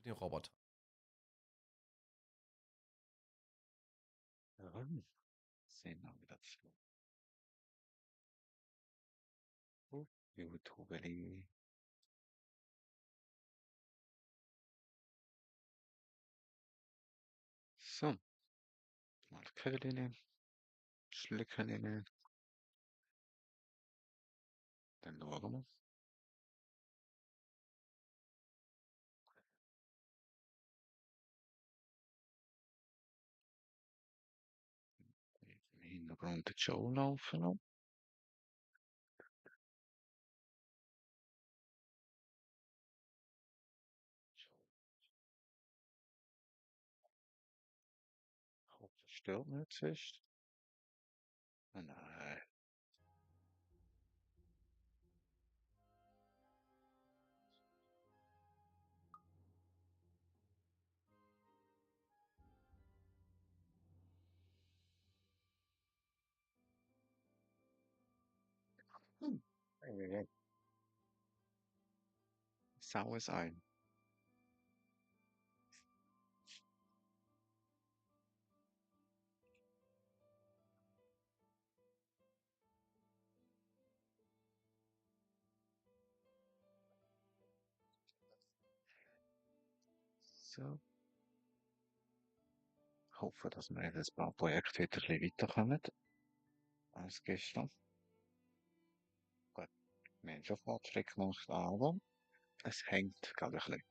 Den Roboter. Sehen wir wieder zu. YouTube. So, mal Kevin, Schlicken, dann schauen wir. Im Hintergrund die Show laufen noch. Ich hoffe, das stört nicht zu fest. Nein. Hm. Saues ein. So. Ich hoffe, dass wir jetzt ein paar Projekte wieder ein bisschen weiterkommen als gestern. Gut, wir haben schon Fortschritt gemacht, aber es hängt gerade ein bisschen.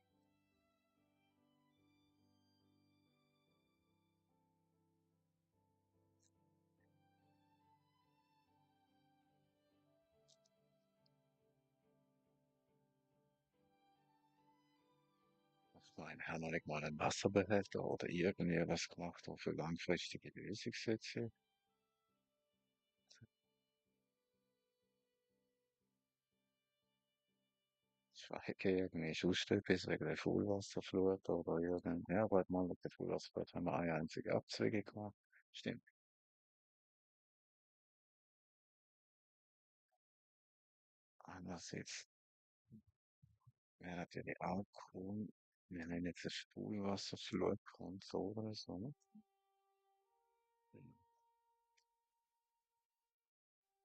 Ich meine, haben wir nicht mal einen Wasserbehälter oder irgendwie was gemacht, was für langfristige Lösung sind? Schweige irgendwie sonst etwas wegen der Faulwasserflut oder irgend. Ja, gut, mal mit der Faulwasserflut haben wir eine einzige Abzweigung gemacht. Stimmt. Andererseits wäre natürlich auch cool, wir nennen jetzt eine Faulwasserflut und so oder so. Ne?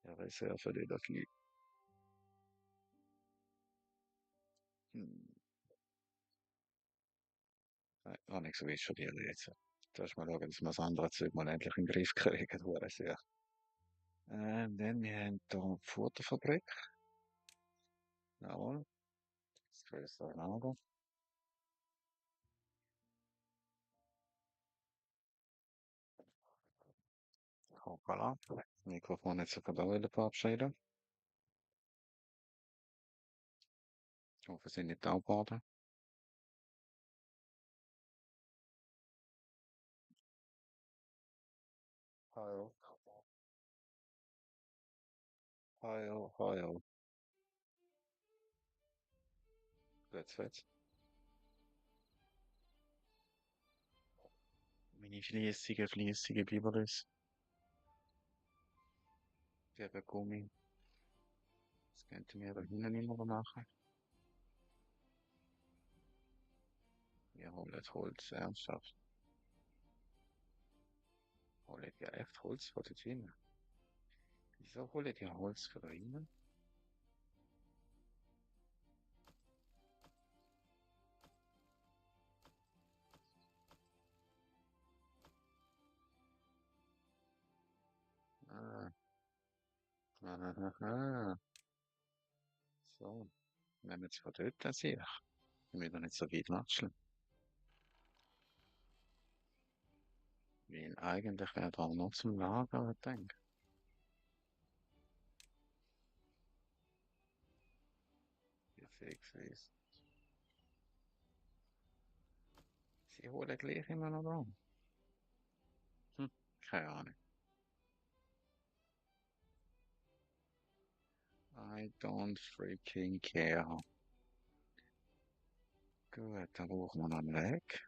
Ja, Reserve Energie. Hm. Habe ich sowieso schon die jetzt. Da mal schauen, dass wir das andere Zeug mal endlich in den Griff kriegen. Das ja. Dann, wir haben hier eine Futterfabrik. Jawohl. Das größere Lager. Hoppala. Das Mikrofon hat sich gerade auch wieder verabschiedet. Ich hoffe, es sind nicht taub geworden. Hallo. Hallo, hallo. Jetzt. Meine fließige Biberlis. Der Gummi. Das könnte mir da hinten immer machen. Wir holen Holz, ernsthaft. Holen ihr echt Holz von dort hinten? Wieso holen die Holz von da hinten? Ah, aha. So. Wenn wir jetzt von dort dann sehen, dann müssen wir nicht so weit watscheln. Weil eigentlich wäre da noch zum Lager, ich denke. Beziehungsweise. Sie holen gleich immer noch an. Hm, keine Ahnung. I don't freaking care. Gut, dann brauchen wir noch einen Weg.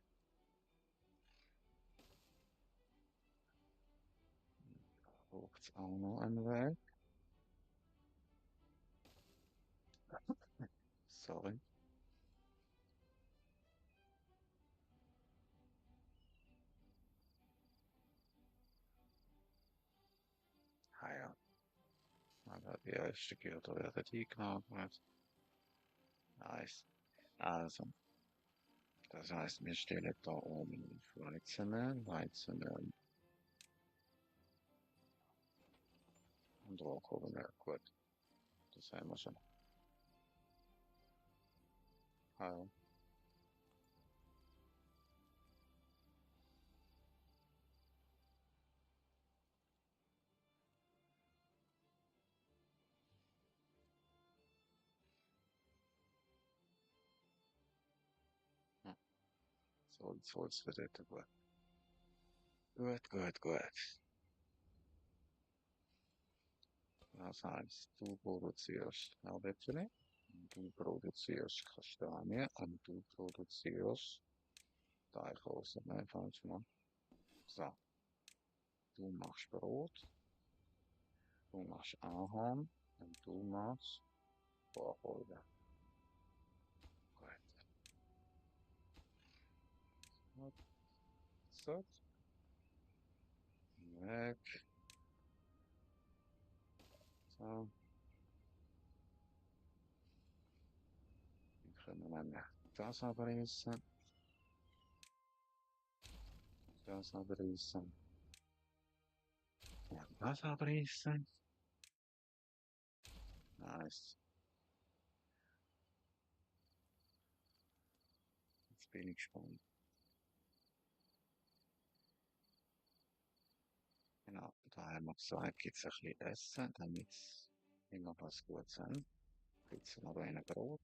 Braucht es auch noch einen Weg. Sorry. Die ersten Gürtel werden eingenommen. Nice. Also, das heißt, wir stellen da oben Weizen und Rotkohl. Ja, gut, das haben wir schon. Also, hm, so ist es dort gut. Gut. Das heißt, du produzierst Erdäpfel, du produzierst Kastanien und du produzierst Teigwurst. Nein, falsch mal. So, du machst Brot, du machst Ahorn und du machst Bauchholder. Gut. So, weg. So, dann können wir dann das abreißen, das abreißen, ja, das abreißen. Nice. Jetzt bin ich gespannt. Genau, da haben wir gesagt, gibt es ein bisschen Essen, damit es immer was Gutes haben. Gibt es noch ein Brot?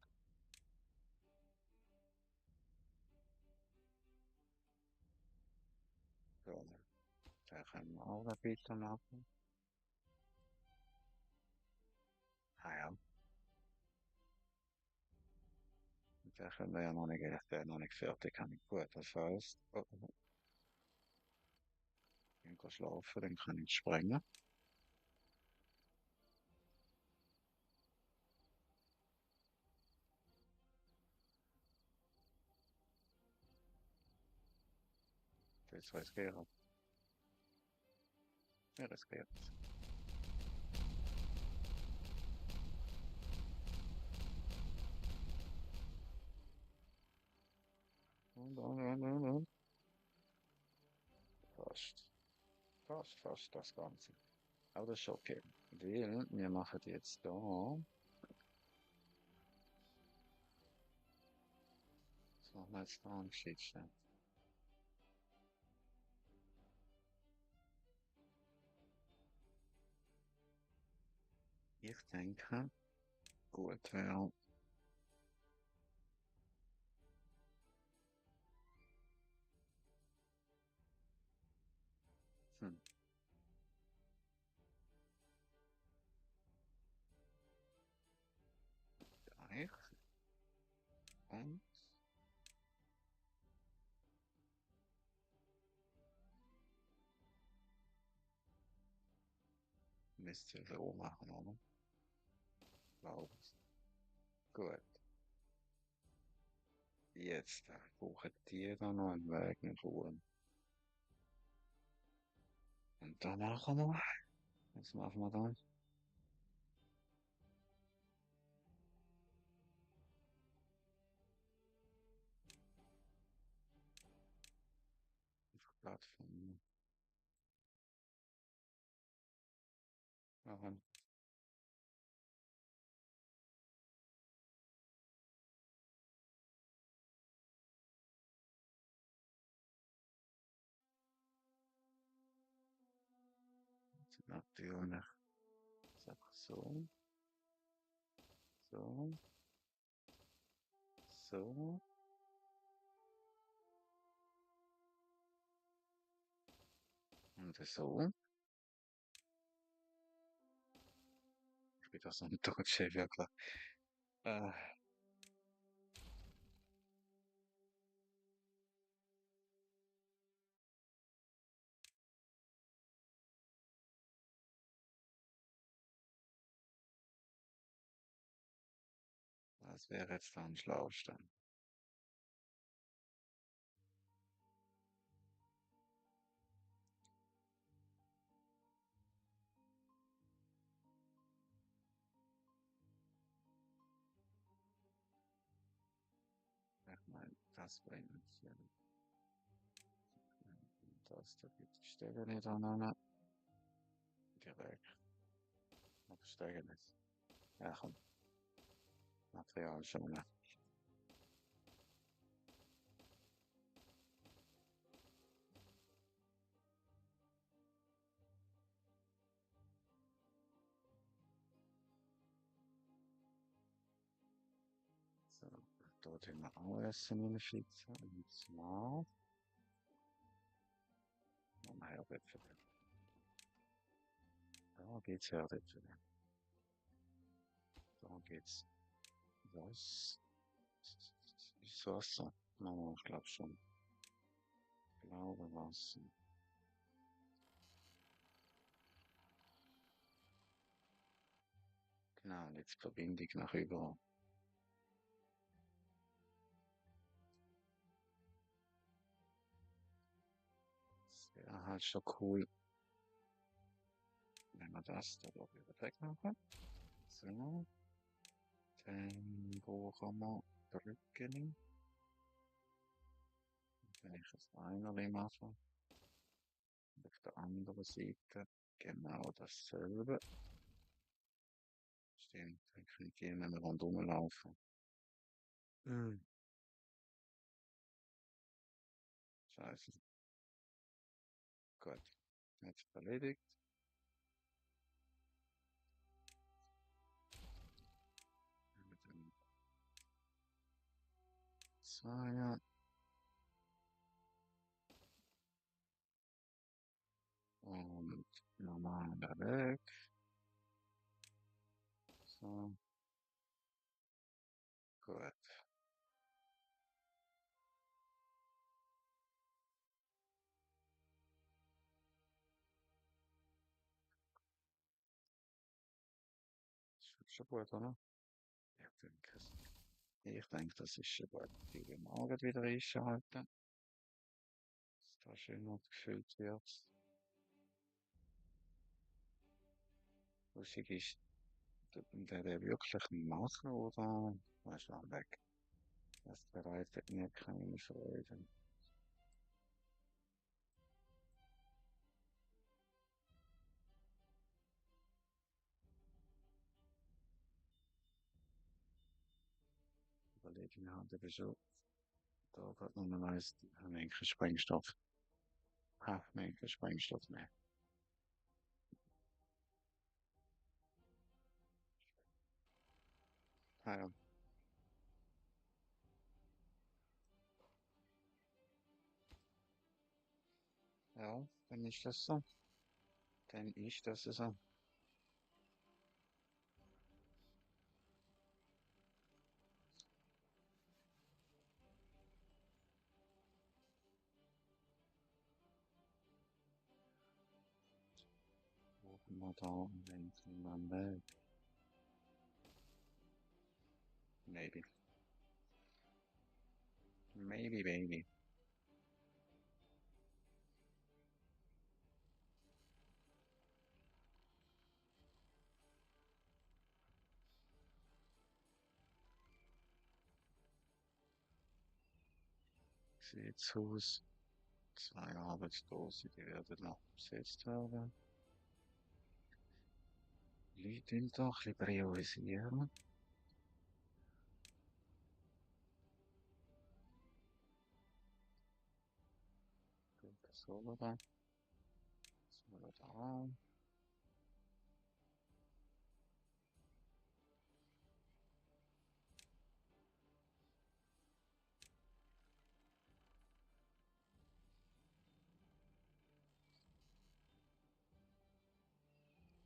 Ja, da können wir auch ein bisschen machen. Ah ja, da können wir ja noch nicht, noch nicht fertig haben. Gut, das heißt, ich kann schlafen, dann kann ich springen. Jetzt riskieren. Ja, riskiert. Und. Fast. Fast das Ganze. Aber das ist okay. Weil wir machen jetzt da, was machen wir jetzt da an Geschichte? Ich denke, gut wäre, hm, Teig und müsst ihr so machen, oder? Glaube ich. Gut. Jetzt brauchen die da noch einen Weg nach oben. Und dann machen wir, was machen wir dann? Plattform machen. Natürlich. So, so, so. Und so. Ich bin das so ein Deutscher, wirklich. Äh, was wäre jetzt da am schlausten? Nein, das bringt uns hier nicht. Das, da gibt die Stelle nicht an. Direkt. Aber steigen nicht. Ja, komm. Material schon. So, dort haben wir auch Essen reinschützen. Und zwar. Nein, Herdäpfel. Da geht's Herdäpfel. Da geht's was? Ist Wasser? No, ich glaube schon. Ich glaube Wasser. Genau, und jetzt die Verbindung nach überall. Das wäre halt schon cool, wenn wir das da wieder wegmachen. So, dann brauchen wir Brücken. Wenn ich das Einerli mache, und auf der anderen Seite genau dasselbe. Stimmt, dann kann ich hier nicht mehr rundherum laufen. Hm. Scheiße. Gut, jetzt erledigt. Mit dem Zweier und normal weg. So, gut. Ist schon gut, oder? Ich denke, das ist schon gut. Die wir morgen wieder einschalten, dass da schön noch gefüllt wird. Lustig ist, der wirklich machen, oder? Weißt du, weg. Das bereitet mir keine Freude. Überlege mir halt eben schon, da geht noch ein neues, Mengen Sprengstoff. Mengen Sprengstoff mehr. Ah, ja, ja, dann ist das so. Dann ist das so. Open wir da und dann können wir weg. Maybe. Maybe, baby. Sieht's aus. Zwei Arbeitslose, die werden noch besetzt werden. Leute doch ein bisschen priorisieren. So, oder? So, da.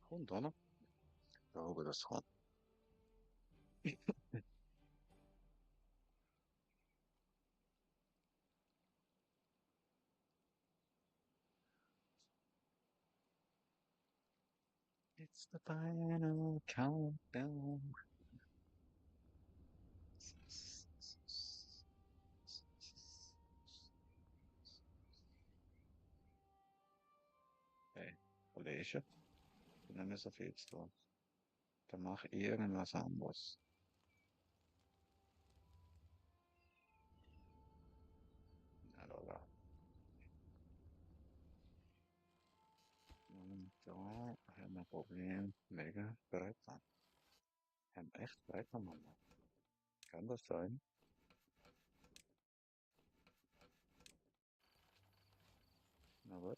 Kommt, oder? Ich glaube, das kommt. It's the final countdown. Hey, Kollege, ich bin nicht mehr so viel zu tun. Dann mach irgendwas anderes. Da haben wir ein Problem wegen Brettern. Haben echt Bretter, Mann. Kann das sein? Na gut.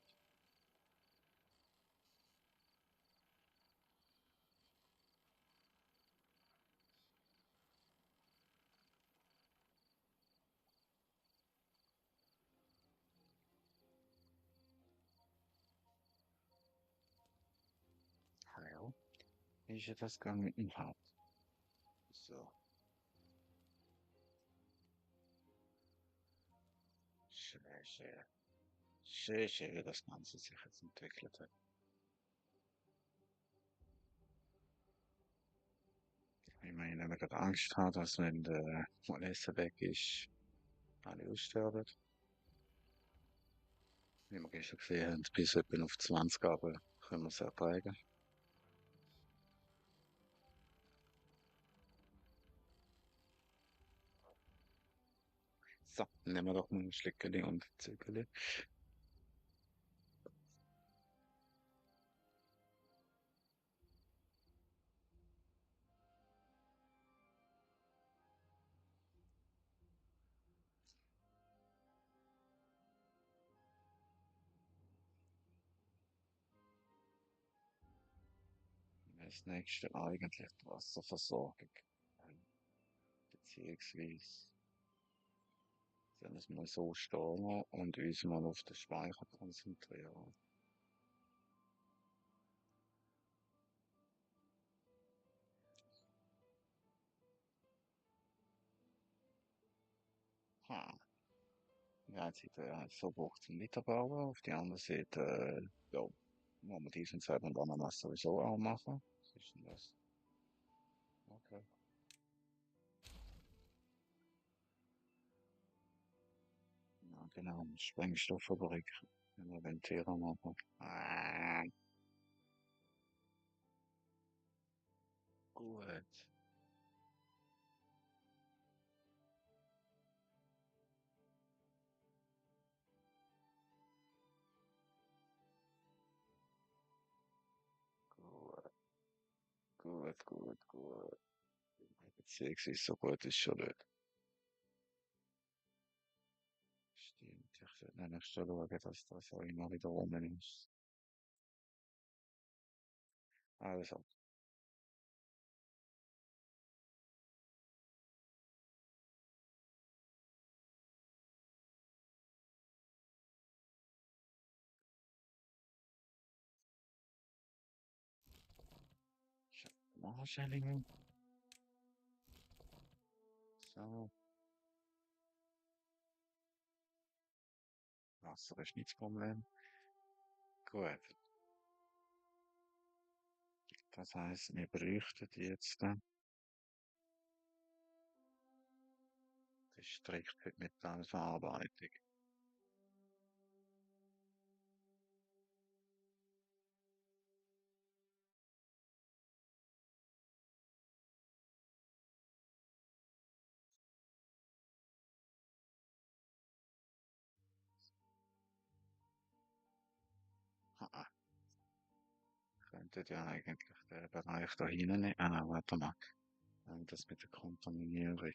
Hallo? Wie ist das gegangen mit dem Haupt? So, schön, schön. Schön, schön, wie das Ganze sich jetzt entwickelt hat. Ich meine, wenn man gerade Angst hat, dass wenn der Molester weg ist, alle aussterben. Wie wir gestern gesehen haben, bis etwa auf 20 aber können wir es ertragen. So, nehmen wir doch mal ein Schlickeli und Zügeli. Das nächste eigentlich die Wasserversorgung. Ähm, Beziehungsweise sollen wir es mal so stehen lassen und uns mal auf den Speicher konzentrieren. Ha. Die eine Seite Verbrauch zum Weiterbauer, auf die andere Seite, ja, wollen wir diesen Zeit und Ananas sowieso auch machen. Was ist denn das? Okay. Ja, genau, Sprengstofffabrik. Wenn wir Ventierer machen. Gut, gut, gut. Beziehungsweise so gut ist schon nicht. Stimmt, ich sollte nämlich schon schauen, dass das auch immer wieder rum ist. Also, Marschallingen. So, Wasser ist nicht das Problem. Gut, das heißt, wir bräuchten jetzt die Strick für die Metallverarbeitung. Ah, könnte ja eigentlich der Bereich da hinten nehmen. Ah, warte mal. Das mit der Kontaminierung.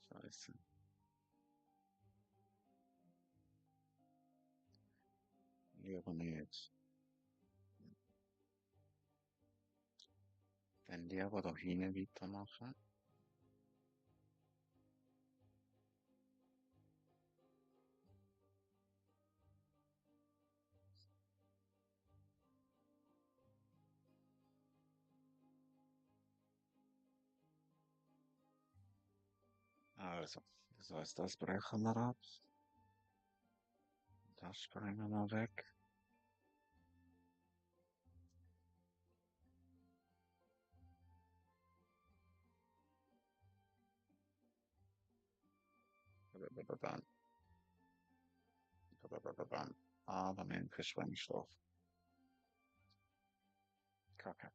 Scheiße. Lieber nicht. Dann lieber da hinten weitermachen. Also, das heißt, das brechen wir ab. Das sprengen wir weg. Bababam, bababam. Aber mit dem Sprengstoff. Kacke.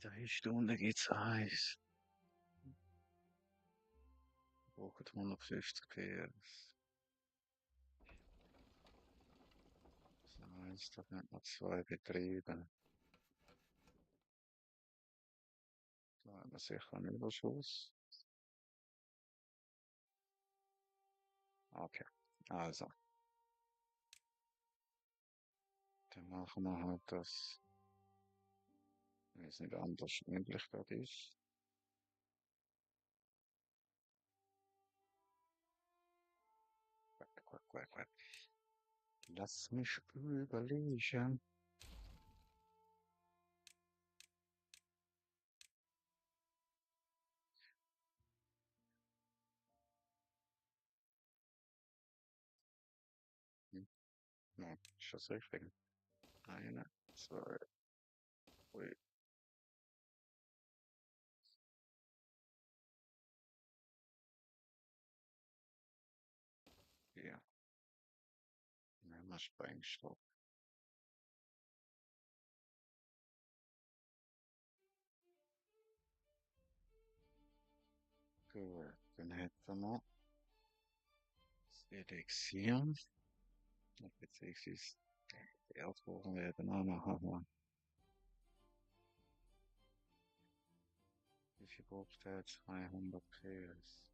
In 3 Stunden gibt's Eis. Brauchen 150 PS. Das heißt, da könnte man 2 Betriebe. Da haben wir sicher einen Überschuss. Okay, also, dann machen wir halt das, wenn es nicht anders möglich gerade ist. Gut. Lass mich überlegen. Hm, ja, ist das richtig? Eine, zwei, drei, vier. Nehmen wir Sprengstoff. Gut, dann hätten wir das Elixier. Beziehungsweise die Erdbohren werden auch noch haben. Wie viel braucht der? 200 PS.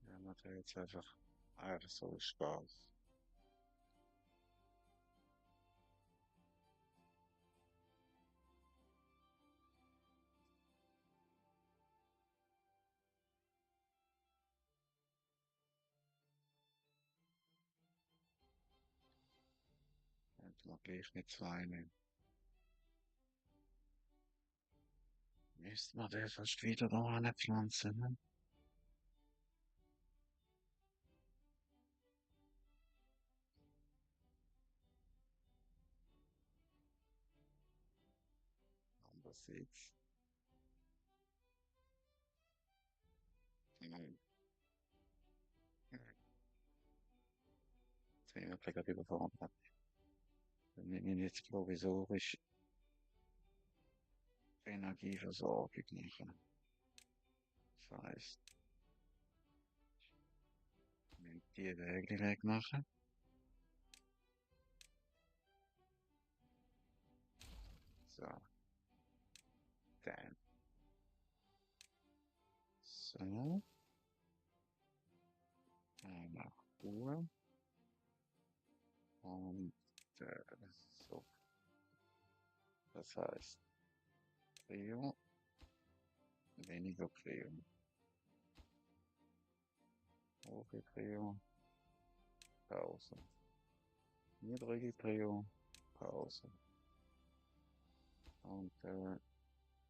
Ja, macht er jetzt einfach so Spaß. Könnte man gleich mit 2 nehmen. Müsste man den fast wieder da anpflanzen, ne? Andererseits, hm, jetzt bin ich wirklich gerade überfordert. Wenn wir jetzt provisorisch Energieversorgung machen. Das heißt, wenn die Wege wegmachen, so, dann, so, einmal Ruhe und so. Das heißt, Trio, weniger Trio, hohe Trio, Pause, niedrige Trio, Pause und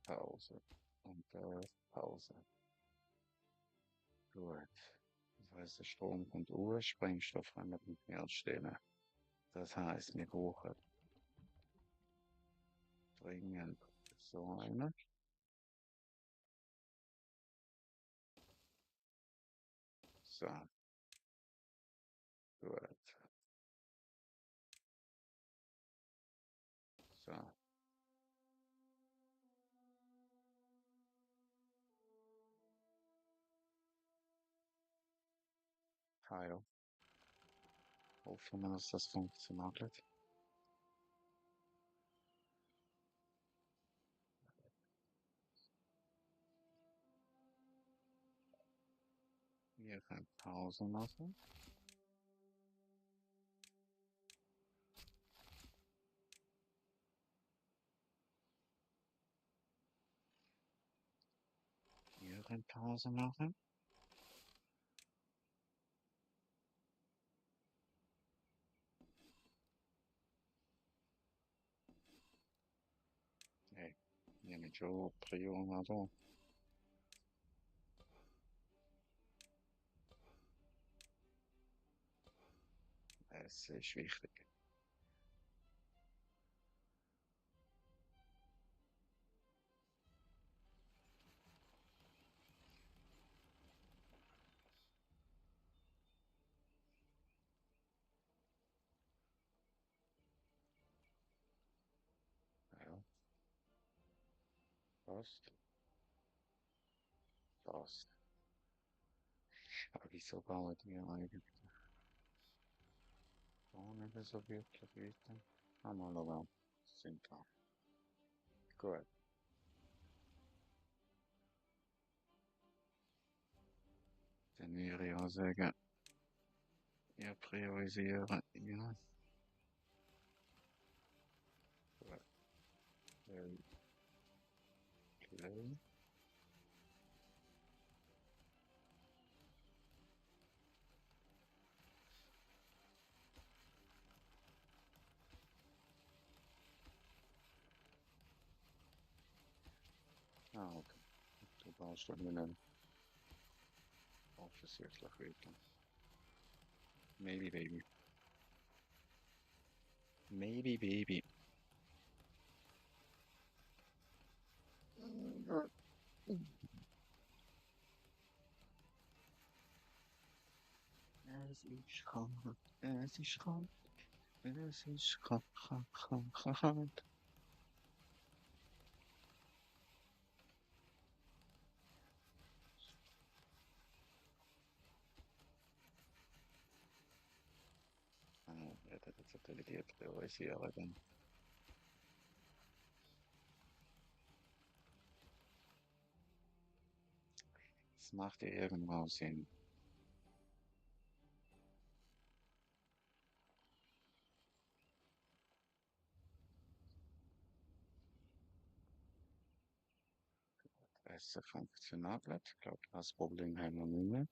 Pause und Pause. Gut. Das heißt, der Strom kommt hoch, Sprengstoff haben wir nicht mehr stehen. Das heißt, wir brauchen dringend so eine. So, gut. So, Teil. Hoffen wir, dass das funktioniert. Wir können Pause machen. Wir können Pause machen. Hey, nehme ich schon Prio mal da. Es ist wichtig. Passt. Passt. Aber wieso bauen die eigentlich gar nicht so wirklich weiter? Ah, mal schauen. Sind da. Gut. Dann würde ich auch sagen, ja, priorisieren. Ja, gut. Play. Ah, okay. Du baust dann einen offensichtlich weiter. Maybe, baby. Maybe, baby. Es ist kalt, es ist kalt, es ist kalt, kalt, kalt, kalt. Ah, ja, das ist natürlich die priorisieren dann. Das macht ja irgendwo Sinn. Es funktioniert nicht. Ich glaube, das Problem haben wir nicht mehr.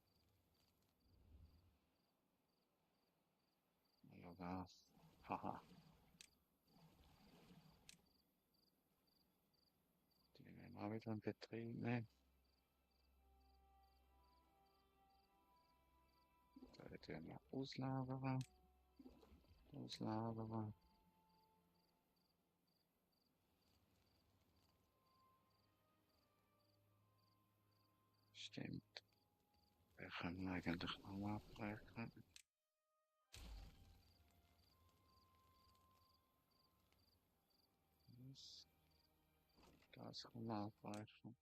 Ja, haha, die nehmen wir wieder in Betrieb nehmen. Da tun wir auslagern, auslagern. Stimmt. Wir können eigentlich noch abbrechen. Das, das können wir abbrechen.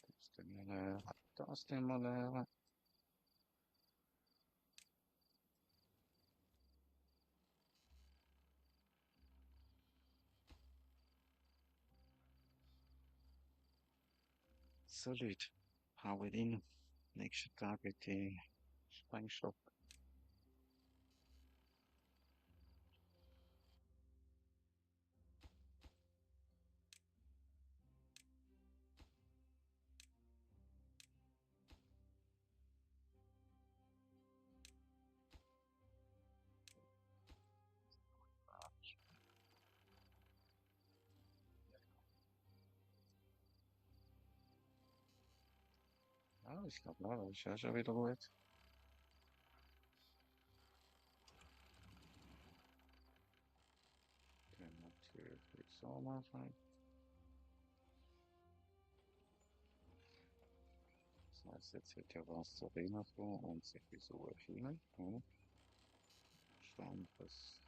Das tun wir leeren. Das tun wir leeren. So Leute, haut rein. Nächsten Tag wird die Sprengstoff. Ja, ich glaube, ja, das ist ja schon wieder gut. Dann natürlich so machen. Das heißt, jetzt wird ja Wasser reinkommen und sich so erscheinen. Ja, stand das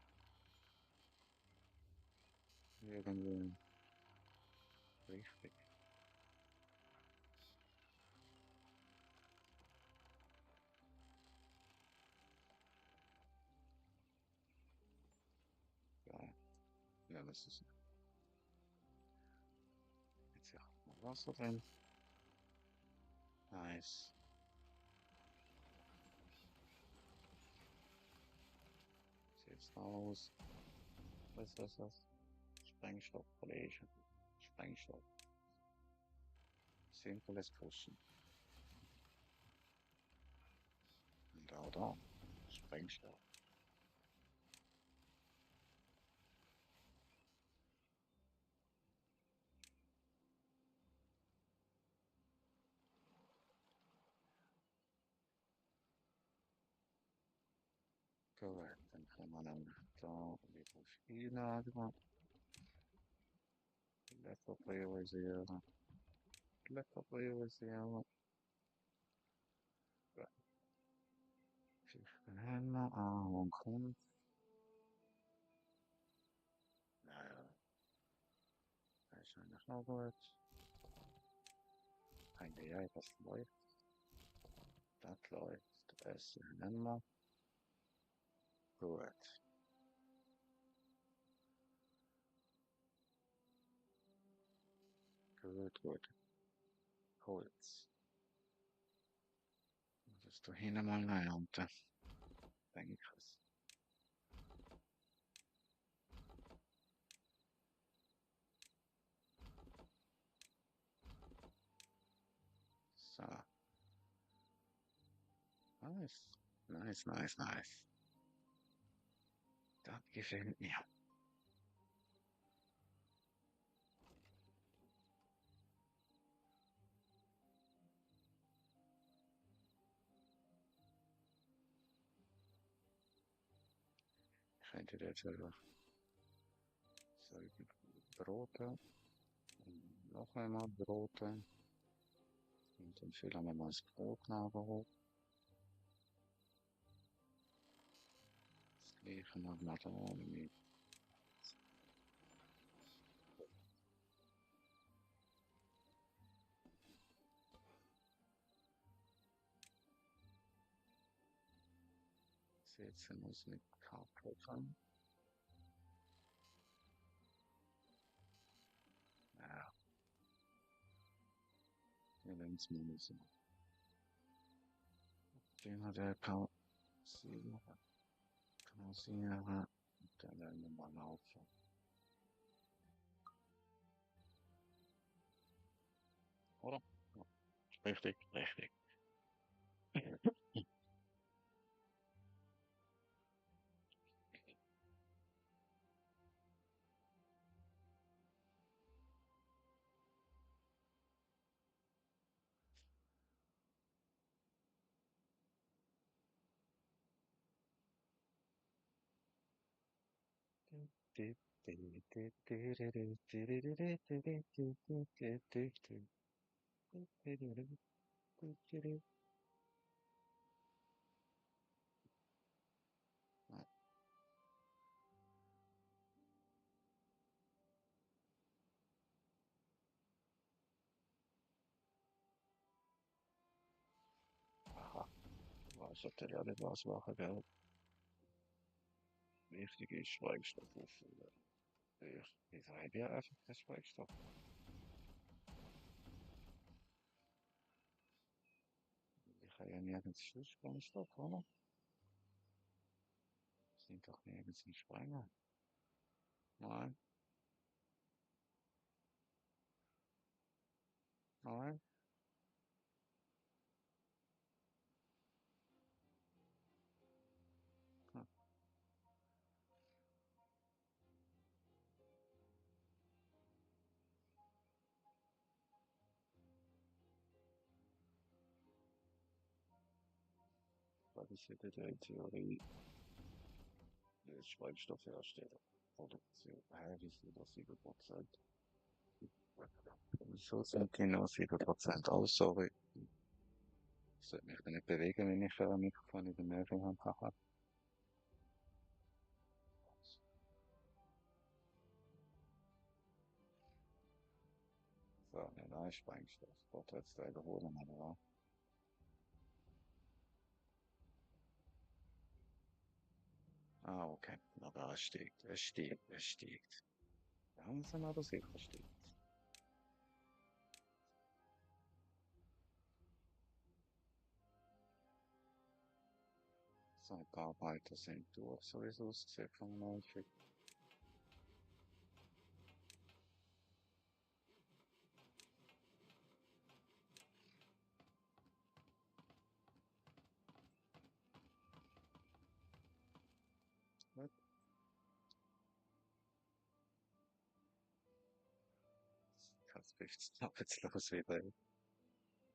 irgendwie richtig. Ja, ja, das ist jetzt ja noch Wasser drin. Nice. Sieht's aus. Was ist das? Sprengstoff, Kollege. Sprengstoff. Simples Pushen. Und auch da. Sprengstoff. Korrekt. Dann kann man dann da wieder einlagern. Lecker priorisieren. Lecker priorisieren. Ja. Fischgehälter, Ahorn kommt. ist eigentlich noch gut. Ja, das läuft. Das läuft. Das nehmen wir. Gut. Gut, gut. Holz. Das du hinten mal ernten. Denke ich es. So. Nice. Nice, nice, nice. Das gefällt mir. Ich könnte jetzt einfach so Brote und noch einmal Brote und dann füllen wir mal das Brotlager hoch. Das gleiche machen wir da mit setzen muss mit Kartoffeln. Ja, wir werden es mal so. Den hat er pausieren. Pausieren. Und dann werden wir mal laufen. Oder? Ja, richtig, richtig. Aha, was sollte ja nicht was machen, gell? Wichtig ist Sprengstoff auffüllen. Ich habe ja einfach keinen Sprengstoff. Ich habe ja nirgends Schussbrennstoff, oder? Sind doch nirgends ein Sprenger. Nein, nein. Hm. Weil ich hätte ja in Theorie Sprengstoff herstellen. Produktion. Wie viel das 7%? So sind die nur 7% aus, sorry. Ich sollte mich nicht bewegen, wenn ich ein Mikrofon in den Nägeln habe. Haha. So, ne, da ist Sprengstoff. Gott, jetzt wiederholen wir mal. Ah, okay. Aber es steigt, es steigt, es steigt. Langsam aber sicher steigt. So, ein paar Arbeiter sind durch, sowieso ausgesehen von häufig. Fast 15 arbeitslos wieder.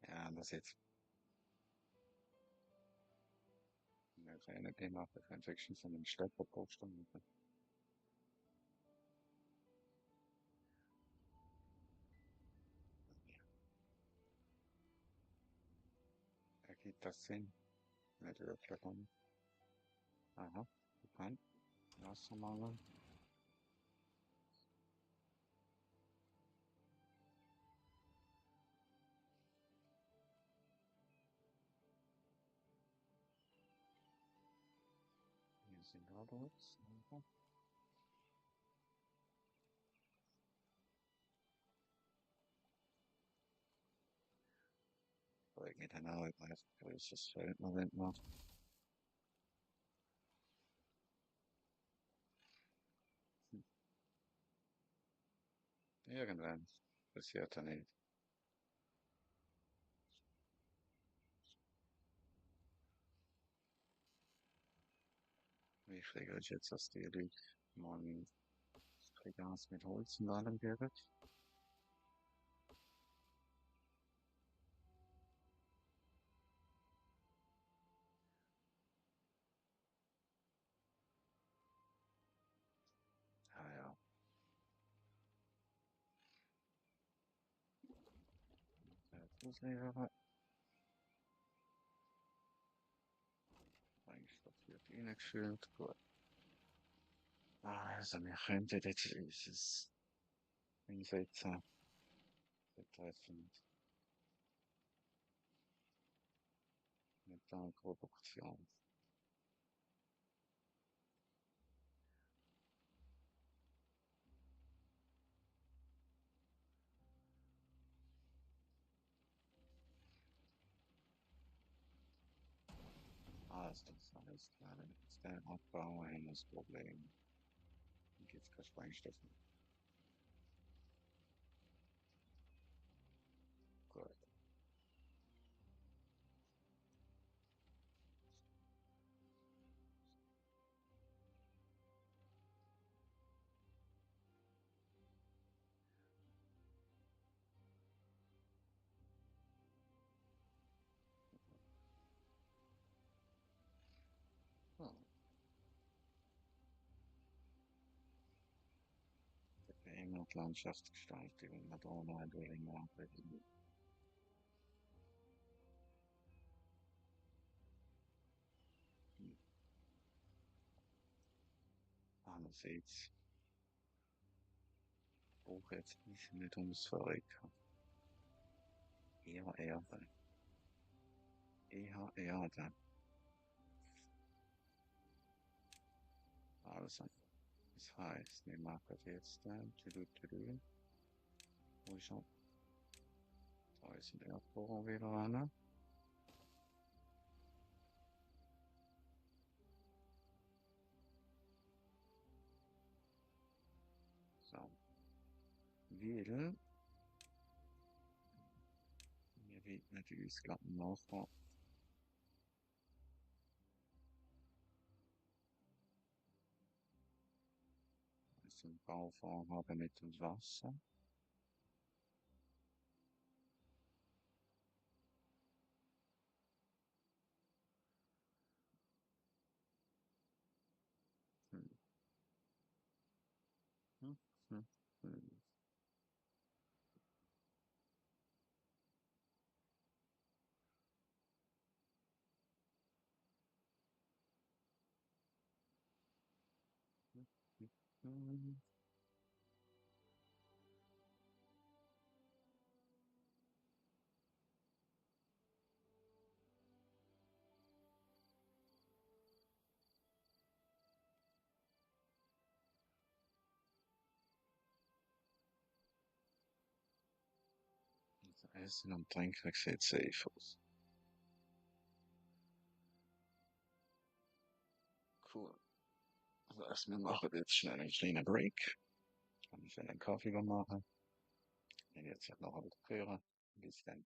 Ja, das jetzt. Wir können den auch auf Infection von dem Schlepper posten. Ergibt das Sinn? Nicht wirklich. Aha, bekannt. Wassermangel. Adults. Irgendwie dann auch ein größeres Feld noch nicht macht. Irgendwann passiert er nicht. Wichtiger ist jetzt, dass die Leute mal Gas mit Holz und allem geben. Ja, ja. Das wäre eigentlich dafür reingefüllt. Gut. Also, wir könnten jetzt dieses einsetzen betreffend Metallproduktion. Also, das heißt, gerade jetzt der Abbau eines Problems. Dann gibt es kein Sprengstoff mehr. Gut. Hm. Immer die Landschaftsgestaltung, man da noch ein wenig nachdenken. Hm. Einerseits brauche jetzt nicht ums Verrecken. Eher Erde. Eher Erde. Also, das heißt, wir machen jetzt wo ist er? Da ist ein Erdbohrer wieder ran. So, weil wir widmen uns gerade nachher zum Bauvorhaben mit dem Wasser. Hm. Hm. Hm. Hm. Hm. Hm. Also Essen und Trinken sieht safe aus. Cool. Also wir machen jetzt schnell einen kleinen Break. Kann ich einen Kaffee machen. Und jetzt noch ein bisschen hören. Bis dann.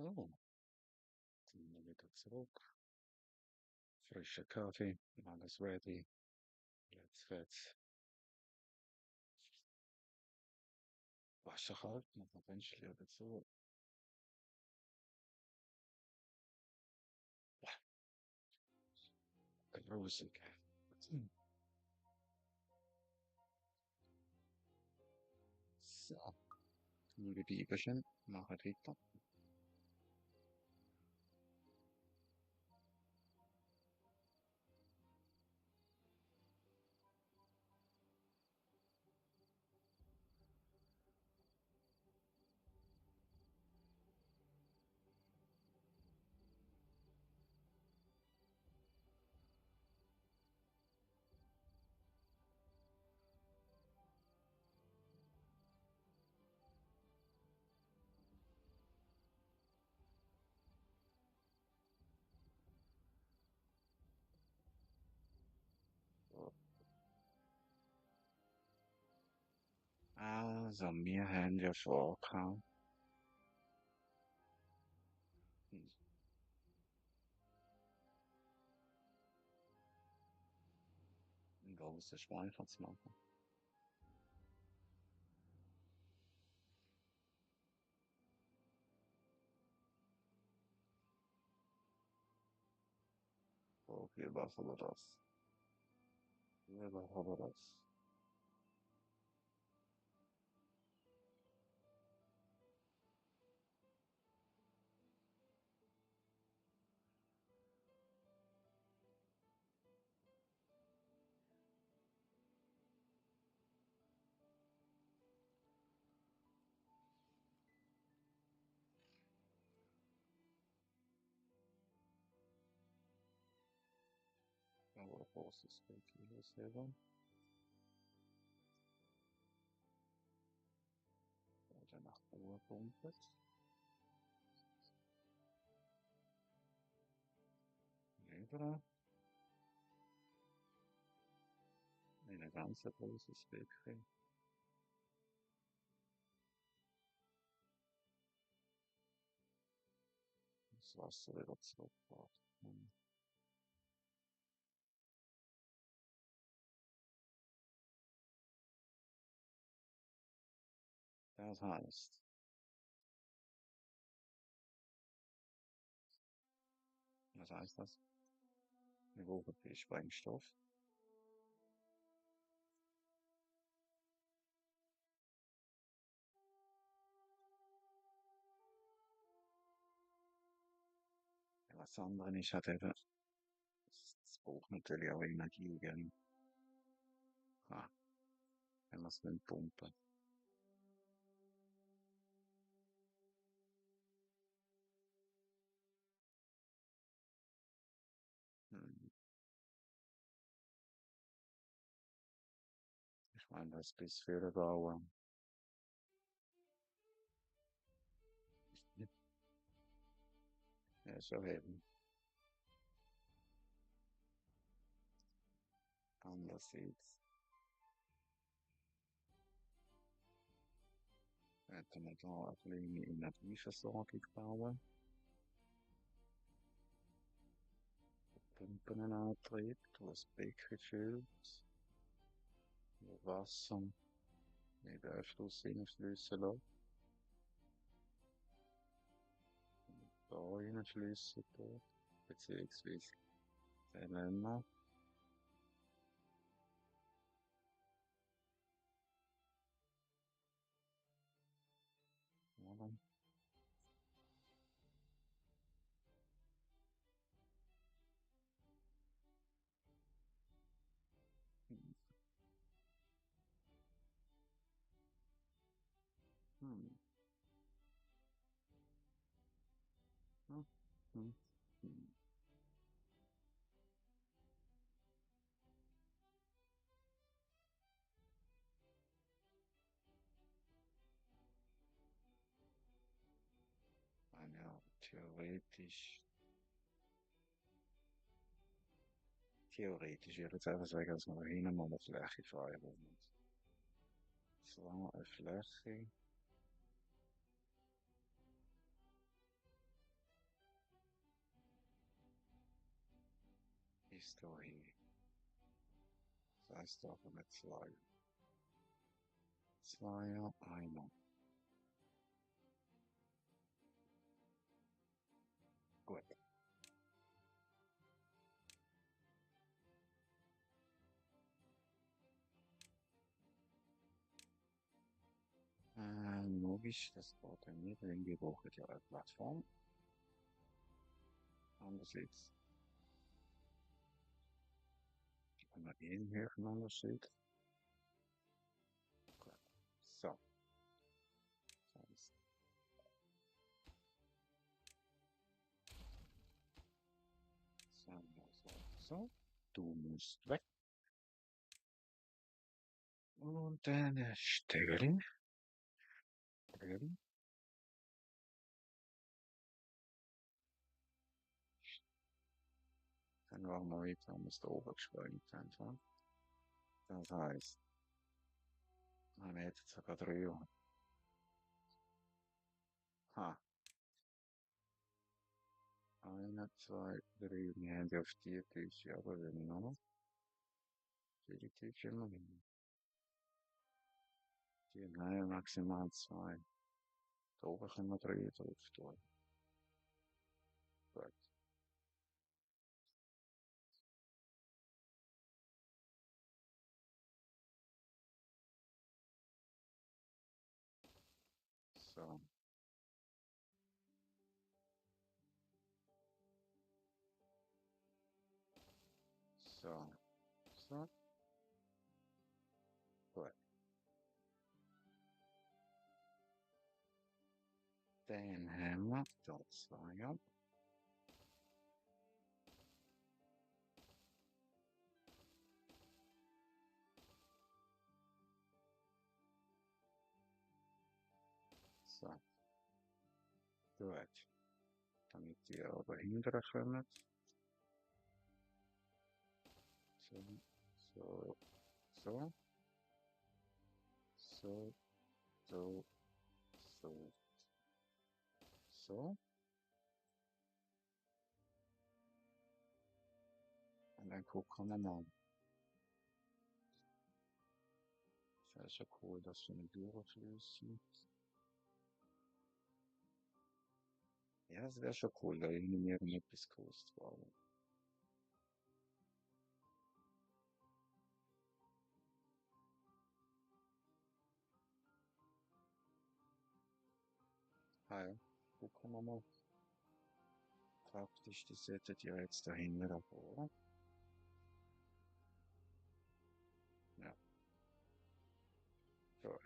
So, dann mal wieder zurück. Frischer Kaffee, alles ready. Jetzt wird's wasserkalt, noch ein Fenster dazu. Grusig. Hm. So, liebe Bibelchen, machen weiter. So. Also, wir haben ja vorgehabt, hm, einen großen Speicher zu machen. So, wie machen wir das? Wie machen wir das? Aber ein großes Bild hier selber. Oder nach Ruhe pumpet. Rüber. In ein ganz großes Becken. Das Wasser wieder zurückgebracht. Das heißt, was heißt das? Wir brauchen viel Sprengstoff. Was anderes ist halt eben, es braucht natürlich auch Energie, gell? Ah, wenn wir es pumpen. Hm. Ich meine, das bis für den Bauer. Ja, so eben. Andererseits hätten wir da eine kleine Energieversorgung bauen. Pumpenantrieb, wo das Becken füllt, wo Wasser in den Öffnus hineinfließen lässt. Da reinfließen tut, beziehungsweise den Länder. Oder? Hm. Hm. Hm. Hm. Hm. Ja, theoretisch würde ich jetzt einfach sagen, dass wir hinten mal eine Fläche freiräumen. So, eine Fläche. bis dahin. Das heißt, da haben wir zwei. Zweier, einer. Gut. Logisch, das geht ja nicht, denn wir brauchen ja eine Plattform. Andererseits haben wir einen höheren Unterschied. Gut. So. Das heißt, so. Du musst weg. Und dann Stegeli. Stegeli. Dann machen wir weiter, muss da oben beschleunigt einfach. Das heißt, man hätte sogar 3. Ha. 1, 2, 3. Wir haben ja auf die Tische, aber wenn ich noch. Die Tische immer hin. Die, nein, maximal 2. Da oben können wir 3 drauf tun. Gut. So. So. So. Gut. Dann haben wir da 2. So. Gut. Damit die aber hinterher kommen. So. So. So. So. So. So. So. Und dann gucken wir mal. Das ist ja cool, dass so eine durchfließen. Ja, das wäre schon cool, da irgendwie etwas Cooles zu bauen. Ah ja, gucken wir mal. Praktisch, die sollten ja jetzt dahinter oder? Ja, so.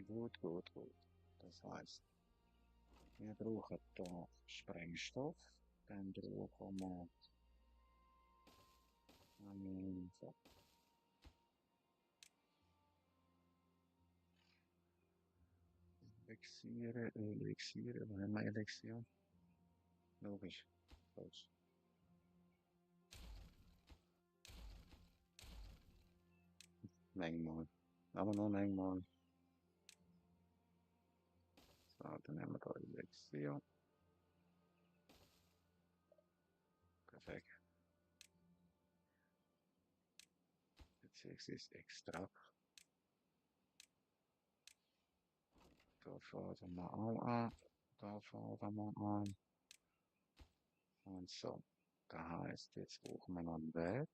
Gut, gut, gut. Das heißt, wir brauchen da Sprengstoff, dann brauchen wir so. Elixiere, Elixiere, wo haben wir Elixier? Logisch, falsch. Manchmal. Aber nur manchmal. So, dann haben wir da Elixier. Perfekt. Beziehungsweise Extrakt. Da fordern wir auch an. Da fordern wir an. Und so. Das heißt, jetzt brauchen wir noch einen Weg.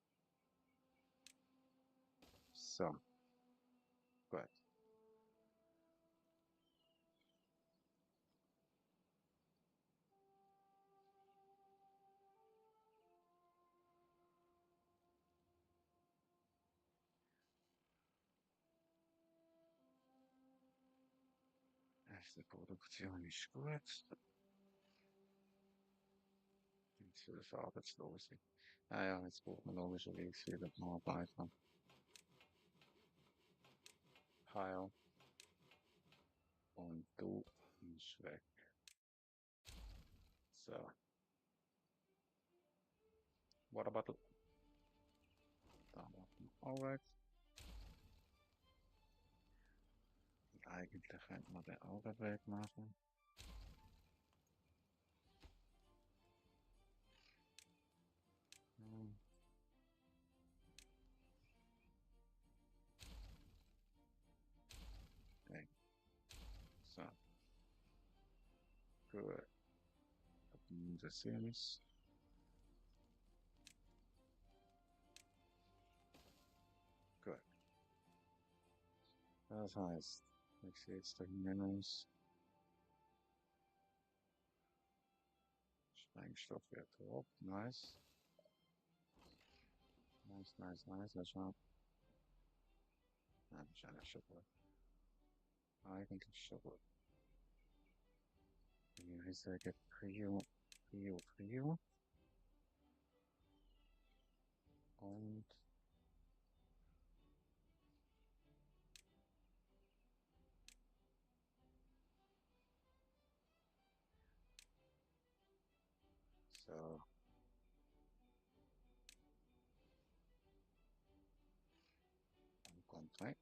So. Gut. Erste Produktion ist gut. Die 12 Arbeitslose. Naja, jetzt braucht man logischerweise wieder einen Arbeiter. Heil. Und du bist weg. So. What about the... Da machen wir auch weg. Eigentlich könnte man den auch weg machen. Gut. Das hier ist. Gut. Das heißt, ich sehe jetzt da hinten aus. Sprengstoff wird drauf. Nice. Nice. Das war. Nein, das ist eigentlich schon gut. Eigentlich schon gut. Ich sage Prio. Und so. Dann kommt rein.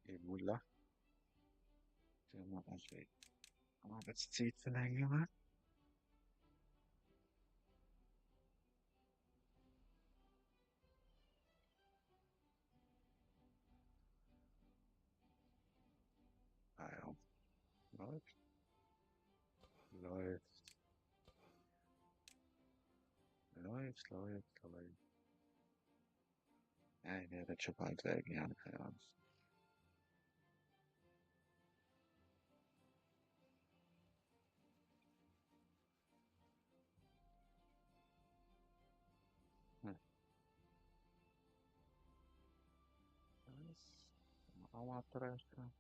Ebola. Der macht eigentlich Arbeitszeit verlängern. Ah ja. Läuft. Läuft. Läuft. Ja, der wird schon bald weg, ja, keine Ahnung. Hm. Nice. Auch abtreffen.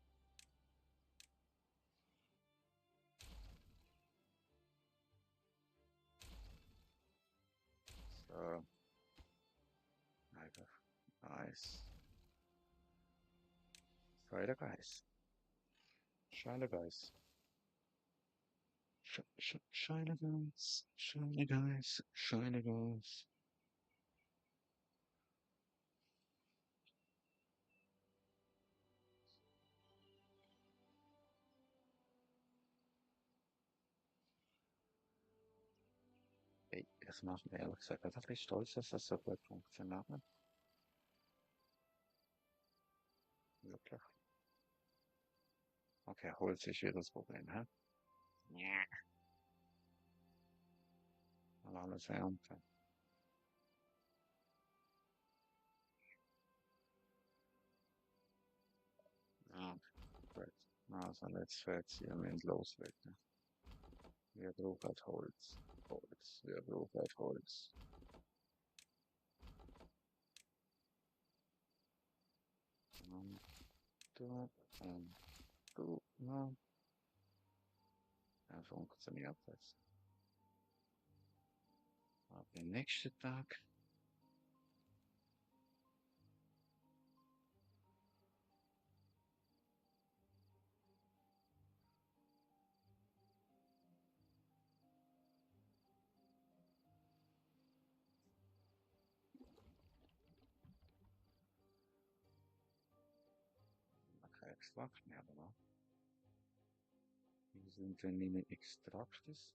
So. Einfach. Nice. Scheider Geist. Scheider Geist. Shine guys, shine guys. Ey, das macht mir ehrlich gesagt einfach richtig stolz, dass das so gut funktioniert hat. Wirklich. Okay, holt sich wieder das Problem, hä? Ja. Aber alles ernten. Ja, gut. Also jetzt fährt sie am Ende loslegen. Wir brauchen Holz. Wir brauchen Holz. Und du, und du, na. Ja, funktioniert das. Aber den nächsten Tag. Okay, Extrakt mehr, oder? Wie sind denn die Extraktes?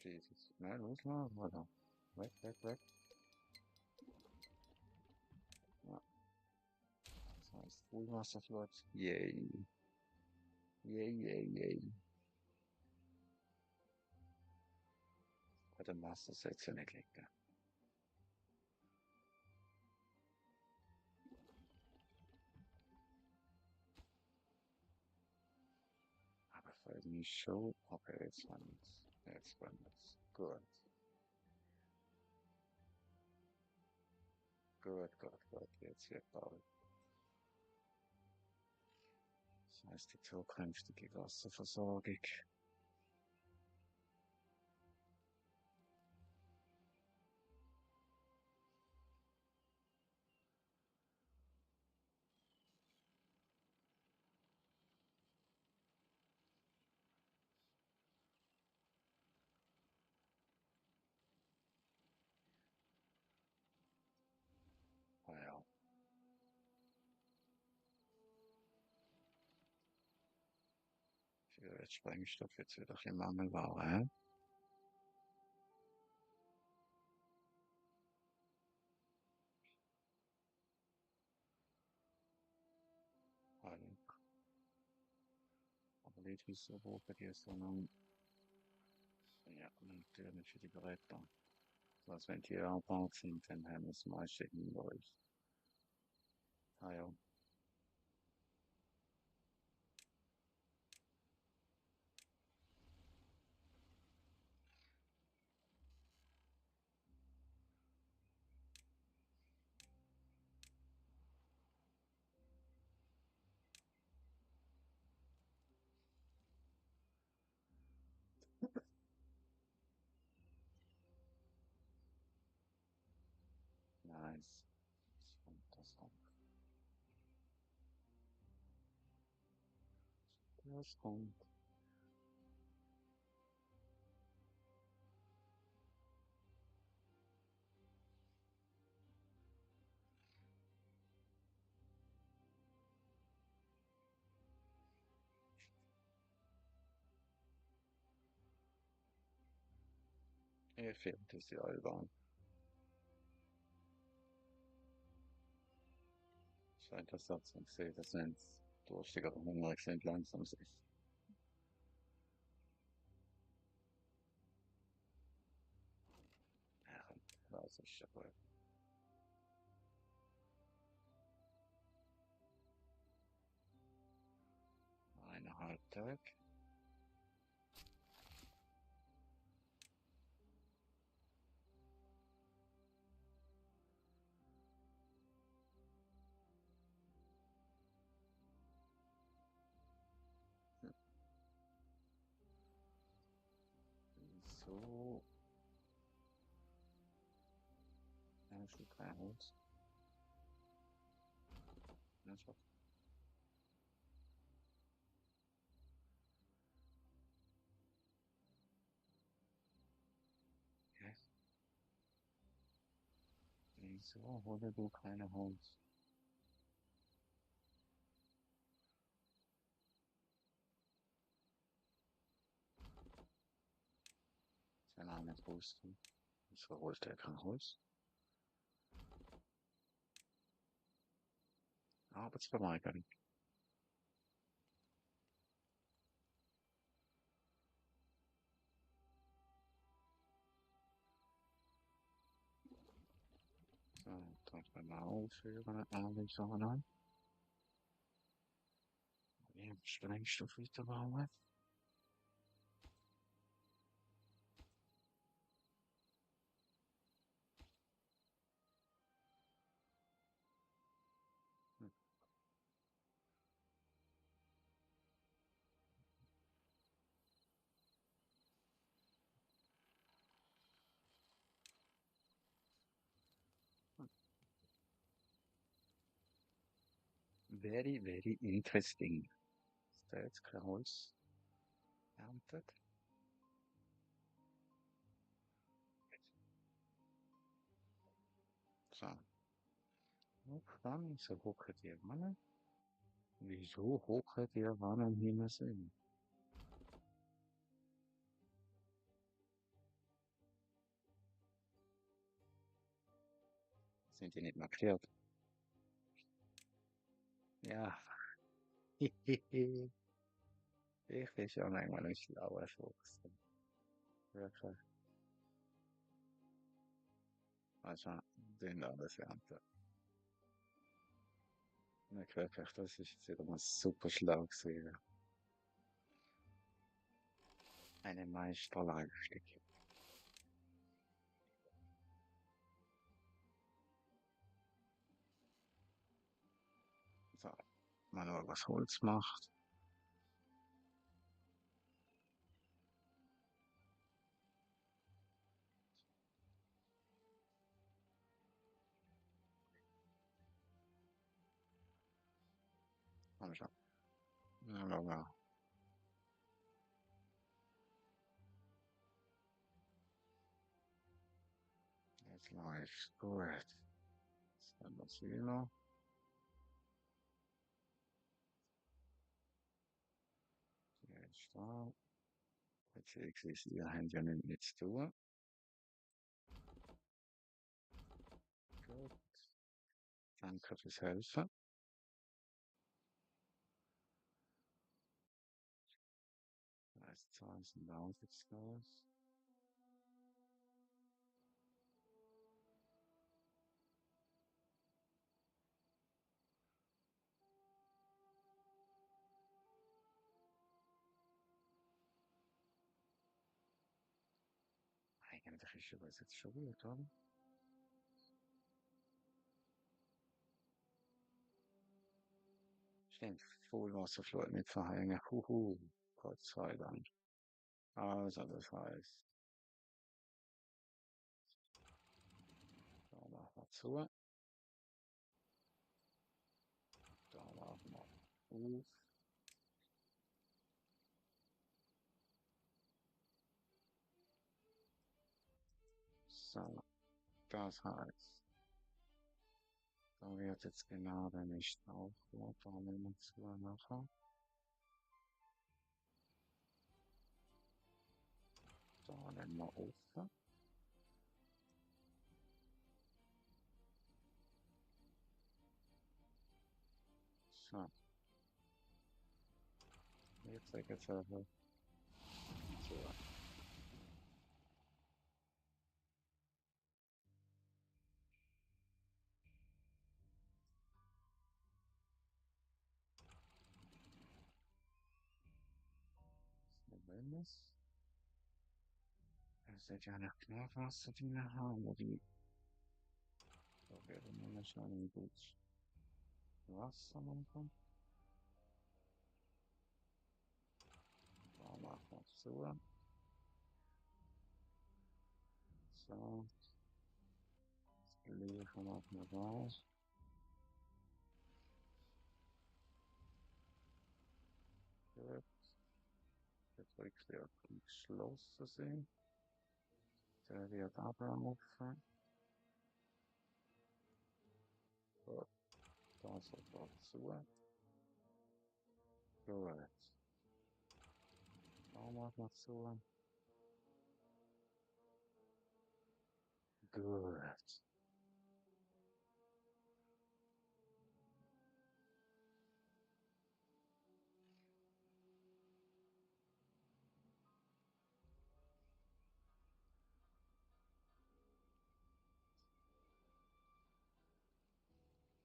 Jesus. Na, loslassen, oder? Weg. Ja, das heißt, Fullwasserflot. Yay. Yay. Bei dem Master setzt ja nicht liegen. Aber für die Show. Okay, jetzt waren es. Gut. Gut. Jetzt wird bald. Das heißt, die zukünftige Wasserversorgung. Ah ja. Für Sprengstoff jetzt wieder ein bisschen Mangelware, hä? nicht, wieso brauchen die so lange? Ja, natürlich für die Bretter. So, als wenn die angebaut sind, dann haben wir das meiste hinter uns. Ah ja, nice. Interessant. Das kommt. Ich finde das ja albern. Scheint das so zu sehen, dass wenn es durstig oder hungrig sind, langsam sich. Ja, das ist ja gut. Eineinhalb Tag. So, ein Stück kein Holz. Ernsthaft? Ja. Wieso hole du keine Holz? Ist ja noch nicht wussten. Wieso holt er kein Holz? Arbeitsverweigerung. So, das wir mal aufhören. Anweisungen. Im Sprengstoff wieder bauen. Very, very interesting. Ist da jetzt kein Holz erntet? So. Und dann, so hocken die Wanne. Wieso hocken die Wannen hier sind? Sind die nicht markiert? Ja. Ich bin schon manchmal ein schlauer Fuchs. Wirklich. Also, den alles ernten. Nicht wirklich, das ist jetzt wieder mal super schlau gewesen. Eine Meisterleistung. So, mal schauen, was Holz macht. Komm schon. Ja, aber jetzt läuft's gut. Dann das hier noch. Jetzt da. Beziehungsweise, ihr habt ja nichts mit zu tun. Gut. Danke fürs Helfen. Was ist denn da jetzt los? Eigentlich ist das jetzt schon gut, oder? Stimmt, Vollwasserflut mit Verhängen. Huhu, Gott sei Dank. Also, das heißt, da machen wir zu, da machen wir auf. So, das heißt, da wird jetzt genau der Mist aufgebaut, da nehmen wir zu nachher. Da nehmen wir offen. So, jetzt legen wir einfach zu. Problems. Es sollte ja noch knapp Wasser drin haben, oder wie? Da werden wir wahrscheinlich gut Wasser machen. Da machen wir zu. So, das Gleiche machen wir da. Gut, jetzt wird geschlossen sein. Der wird ablaufen. Gut, das sofort zu. Gut, da machen wir zu. Gut.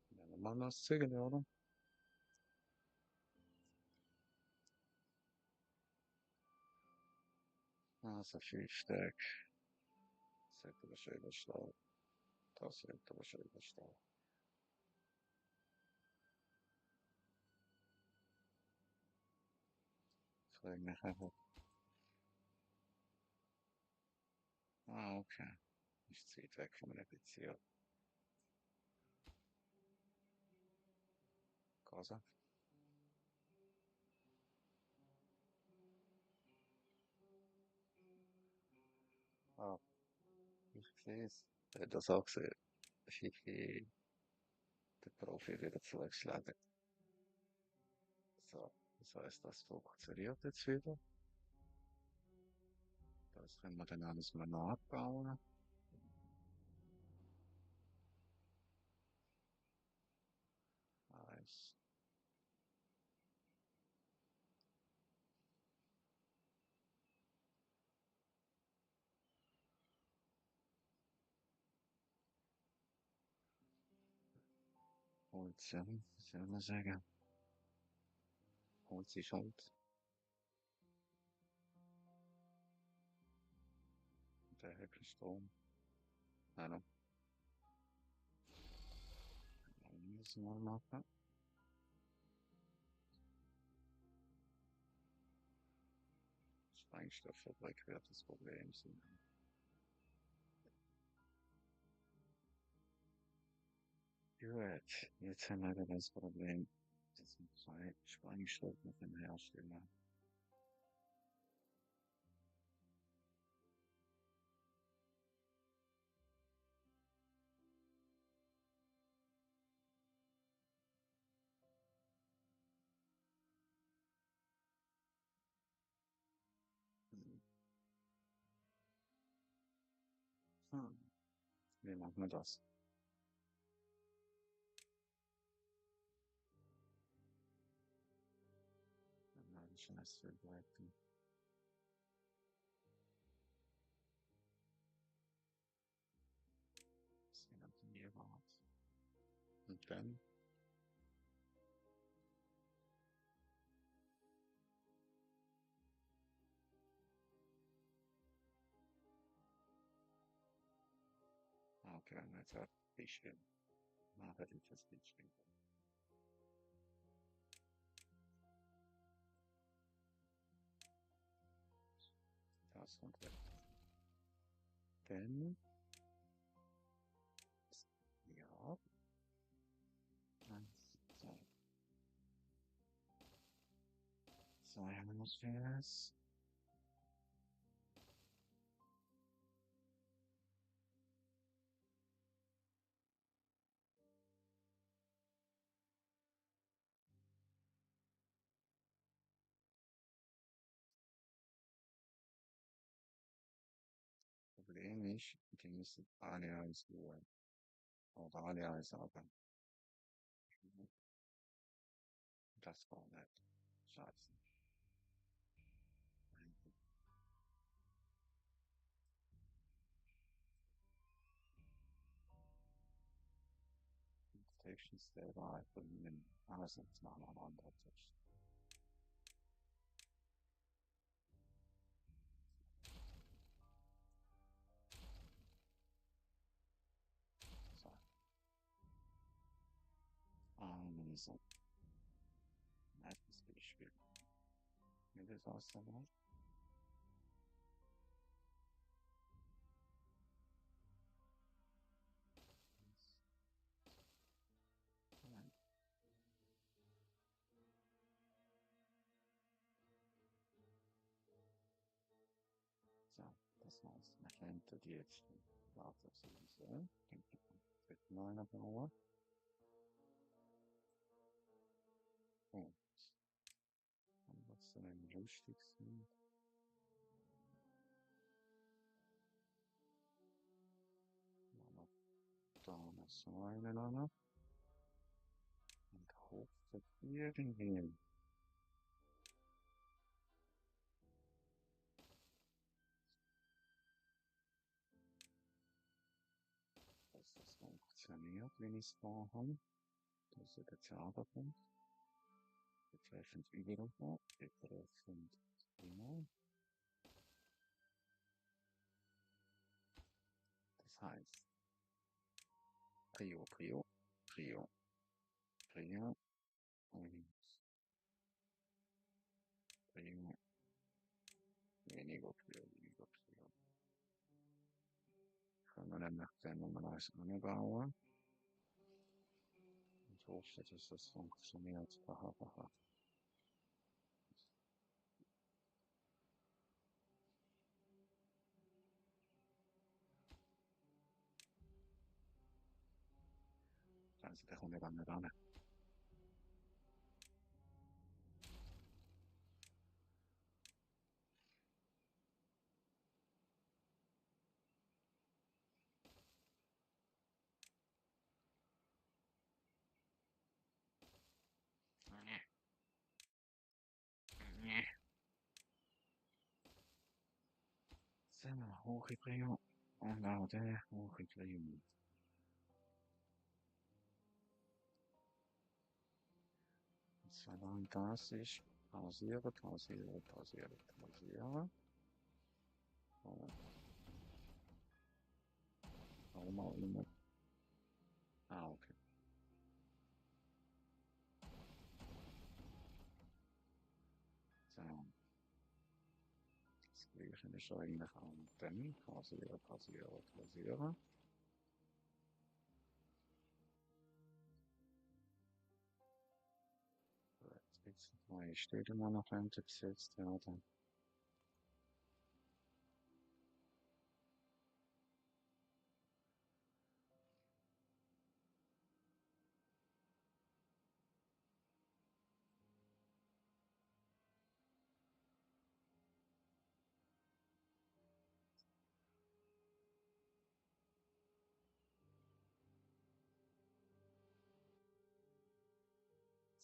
Nehmen wir mal das Ziegel, oder? Also 5 Stück. Das sollte aber schön überstehen. Das sollte aber schön überstehen. Frage mich einfach. Ah, okay. Ist zu weit weg von meiner Beziehung. Cosa? Ah, ich sehe es. Das auch gesehen. Ich der Profi wieder zugeschlagen. So, das heißt, das funktioniert jetzt wieder. Das können wir dann alles mal nachbauen. Eins. Und soll man sagen, holt sich halt. Der Höcker Strom. Nein, müssen wir machen. Sprengstofffabrik wird das Problem sein. Gut, jetzt haben wir wieder das Problem, dass wir 2 Sprengstoffe herstellen. Hm. Hm. Wie machen wir das? Nein, Scheiße, bleiben. Jeweils. Und dann, okay, wenn wir jetzt ein bisschen machen, dieses bisschen. Das kommt weg. Dann, ja, eins, zwei Hemisphäres. Problem ist, die müssen alle eins tun. Oder alle eins haben. Das war nicht. Scheiße. Text selber einfach in alles jetzt machen wir einen anderen Text. So. So. Nettes Beispiel. Wie das aussehen. So, das heißt, man könnte die jetzt weiter sehen. Mit meiner Bauer. Und was dann am lustigsten. Da noch so eine noch. Und hoffe irgendwie, dass das funktioniert, wenn ich es da habe. Das ist der Zauberpunkt. Betreffend Überrufe, betreffend Thema. Das heißt, Prio, Prio, Prio, Prio und Prio, weniger Prio, weniger Prio. Können wir dann nach der Nummer 1 anbauen. Ich hoffe, dass das funktioniert. Hahaha. Also, da kommen wir dann nicht ran. So, hoch Prio. Und auch der hoch Prio. Solange das ist, pausieren, pausieren, pausieren, pausieren. Warum auch immer. Ah, okay. So. Das Gleiche ist eigentlich auch dann pausieren, pausieren, pausieren. Jetzt neue Städte noch gesetzt werden.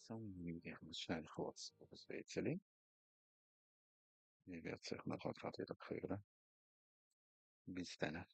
So, wir muss schnell kurz das Rätsel. Wie wird sich nachher gerade wieder hören. Bis dann.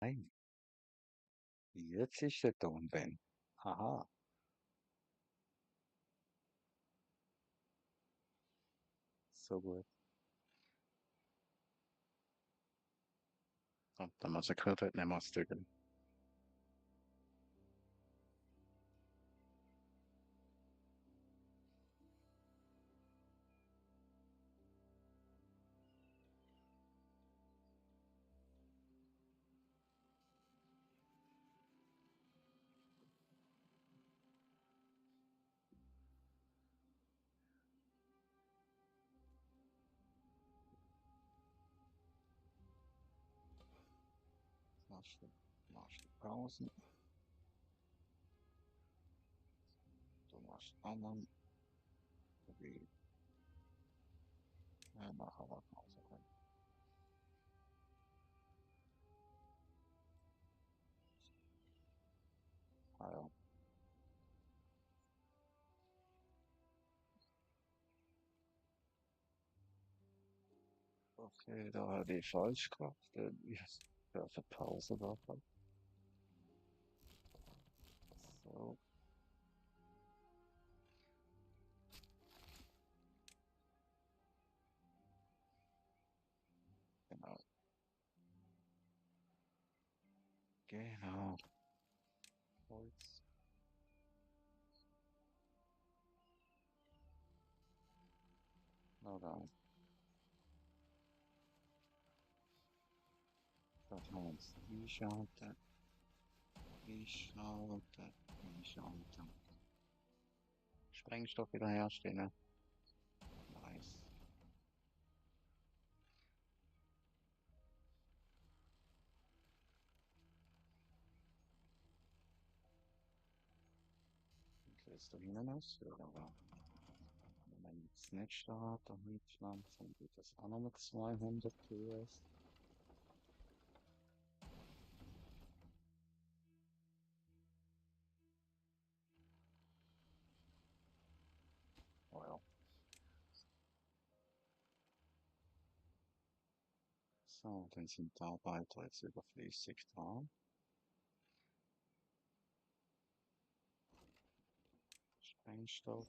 Nein, jetzt ist der Ton, Ben. Aha, so gut. Und dann, was er gehört hat, nehmen wir es zügeln. Machst du Pausen, du machst anderen, wie, machen wir Pause. Ah ja, okay, da habe ich falsch gemacht. Ich darf Pause machen. So, genau, genau. Holz, na dann, das haben wir uns einschalten, einschalten, einschalten. Sprengstoff wiederherstellen. Nice. Und jetzt da hinten aus, oder? Wenn es nicht steht, dann Deutschland, dann geht das auch nochmal 200 PS. Oh ja. So, dann sind die Arbeiter jetzt überflüssig dran. Sprengstoff,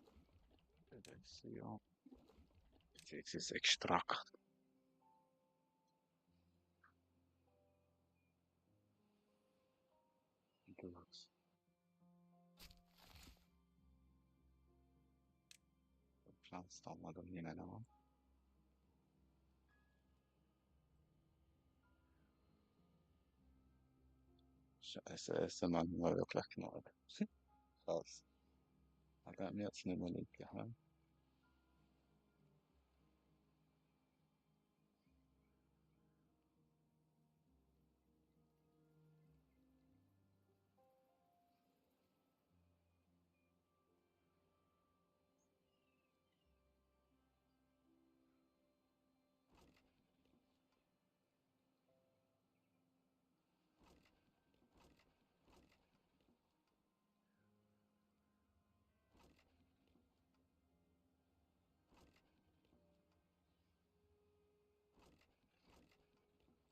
Reduktion, beziehungsweise Extrakt. Glas. Pflanzt da mal da hinten an. Scheiße, ist der Mann mal wirklich knallt. Krass. Hat er mir jetzt nicht mehr lieb gehabt.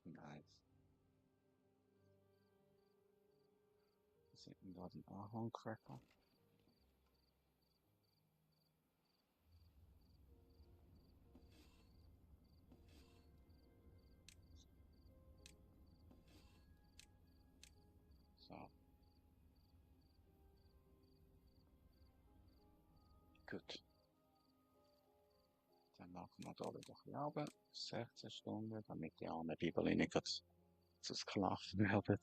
Nice. Was sind denn da die Ahorncracker? So, gut. Dann machen wir da wieder Glauben. 16 Stunden, damit die armen Bibel nicht zu Sklaven werden.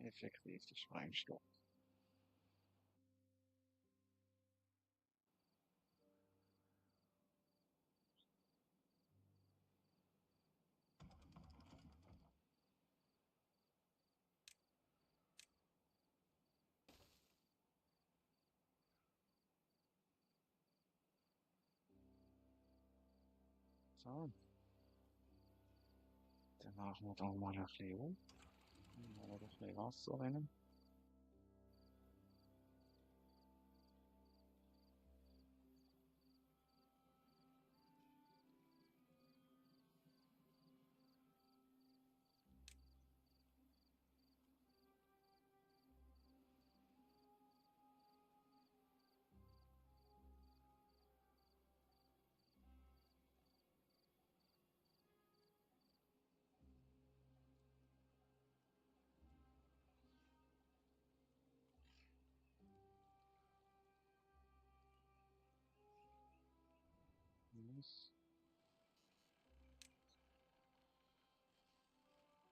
Effektiv der Sprengstoff. So, machen wir da mal ein bisschen um. Mal ein bisschen Wasser rein.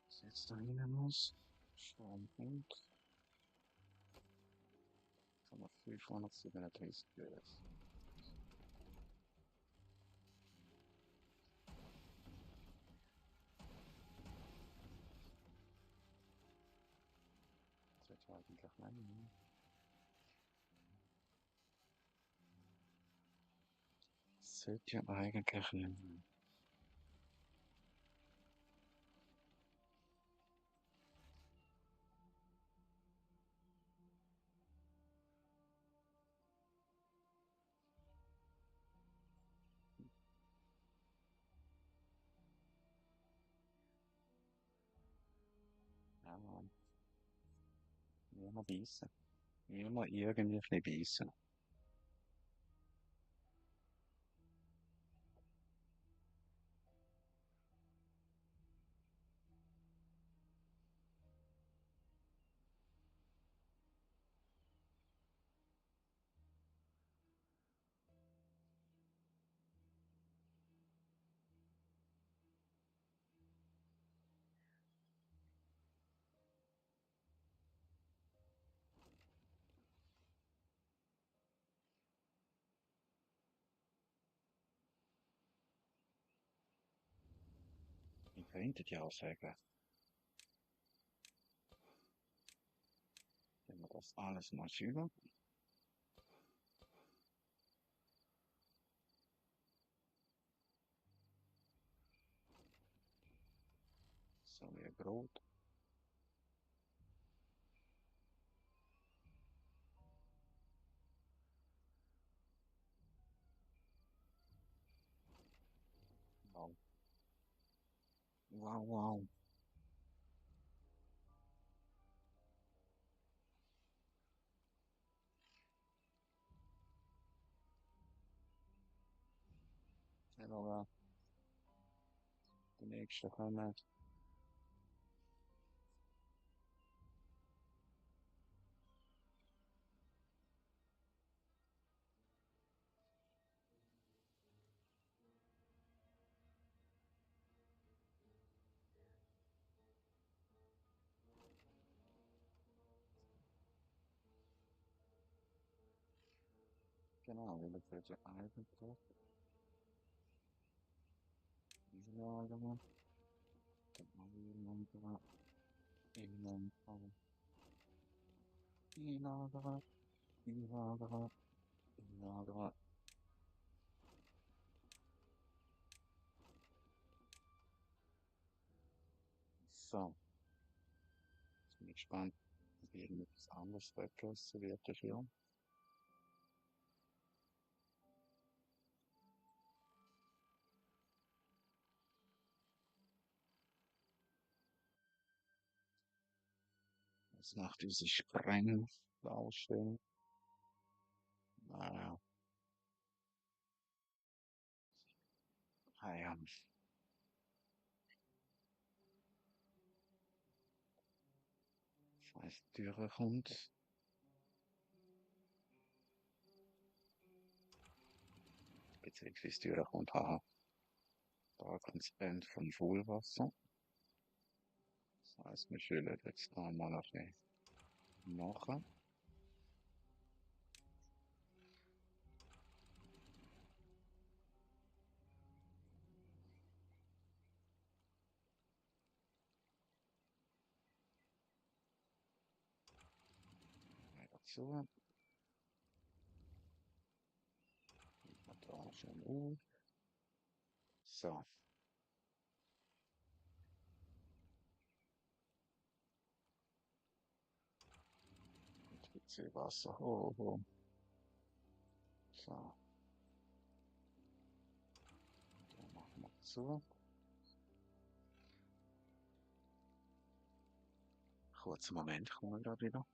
Das jetzt da rein muss. Standpunkt. 537 PS. Das wird ja eigentlich rein. Das sollte ja eigentlich nicht. Ja, Mann. Immer beißen. Immer irgendwie ein bisschen beißen. Ich könnte ja auch sagen, wenn wir das alles mal schüben. So wie Brot. Wow, wow, wow. Aber die nächste kommt. Genau, wir wird ja eigentlich einlagern. Dann einlagern. Einlagern. Einlagern. Einlagern. Einlagern. So, jetzt bin ich gespannt, ob irgendetwas anderes weggelassen wird dafür. Was macht diese Sprengbaustelle? Naja, ja, falls die Türe kommt, beziehungsweise die Türe kommt, haha, da kommt Band von Schulwasser. Das heißt, wir füllen jetzt da mal ein bisschen nach. Dazu. Da schon auf. So, Wasser. Oh, oh. So, dann machen wir zu. Kurzen Moment, kommen wir gerade wieder.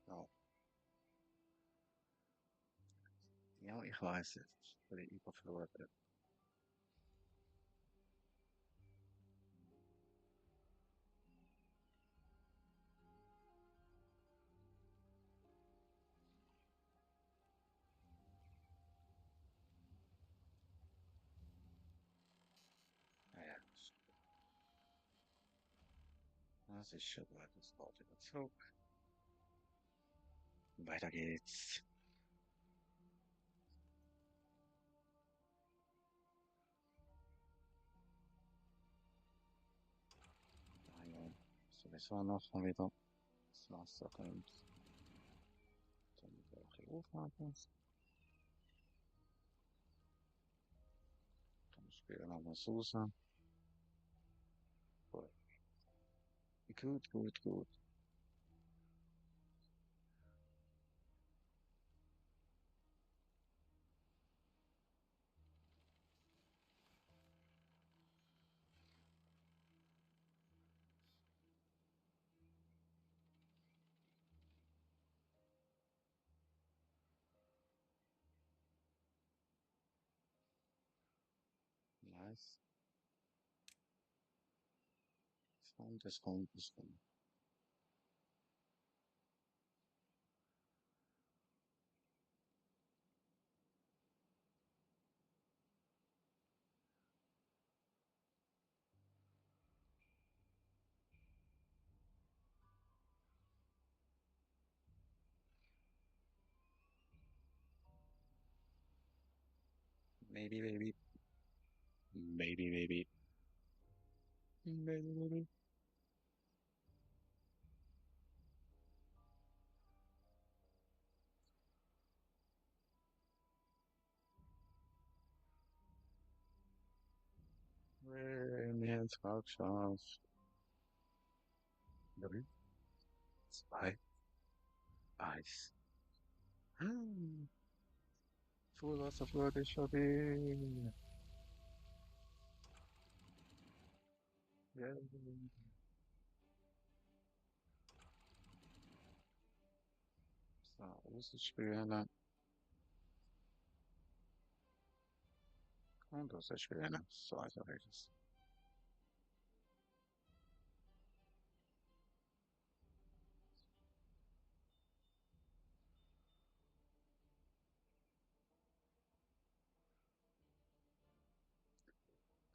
Ja, ja, ich weiß es. Ich bin überflutet. Naja, das ist schon gut. Das geht wieder zurück. Weiter geht's. Ah ja, sowieso noch mal wieder das Wasser kommt. Dann wieder ein bisschen aufmachen. Dann spüren wir was raus. Gut, gut, gut, gut. Nice. Das kommt, das kommt. Maybe, maybe. Maybe, maybe. Maybe, maybe. Wir haben es gerade geschafft. Drei, zwei, eins. Schulwasserflut ist stabil. Yeah. So, rausspülen. Und rausspülen. So einfach ist es.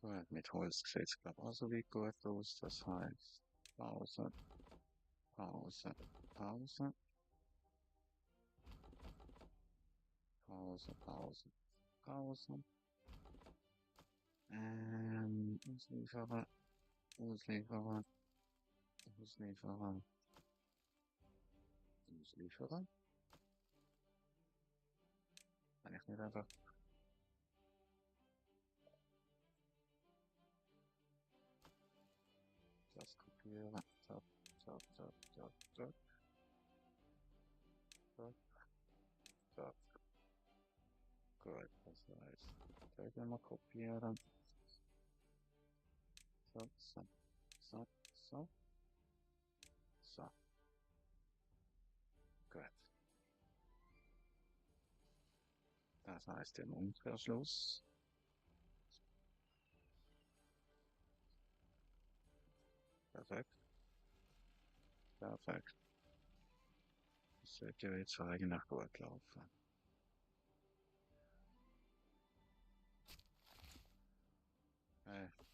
Gut, mit Holz sieht es, glaube ich, auch so wie gut aus. Das heißt, Pause, Pause, Pause, Pause, Pause, Pause. Auslieferer, Auslieferer, Auslieferer, Auslieferer. Kann ich nicht einfach das kopieren? Zack, zack, zack, zack, zack, zack, zack. Gut, das heißt, gleich mal kopieren. So, so, so, so, so. Gut. Das heißt, den Umkehrschluss. Perfekt, perfekt. Das sollte ja jetzt eigentlich gut laufen.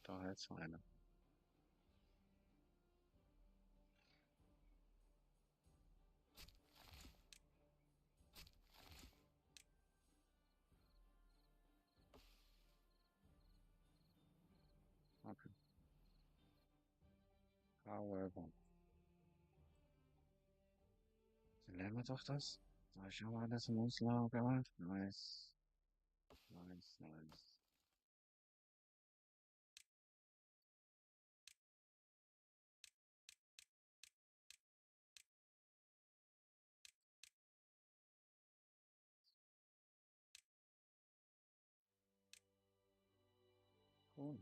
Da jetzt einer. auslagern. However. Dann nehmen wir doch das. Da ist schon alles im Auslagern. Nice. Nice, nice. Cool.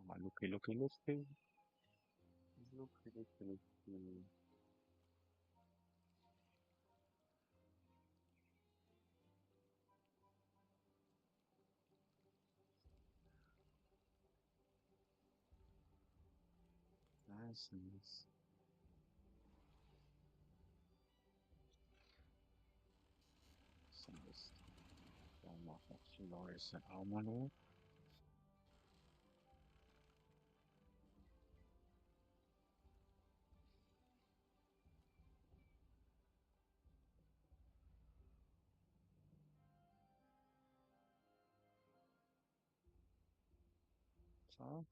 Mal Lucky, Lucky, Lucky. Lucky, Lucky, Lucky. Nice, nice. So, das dann noch die Läuse auch mal hoch. So,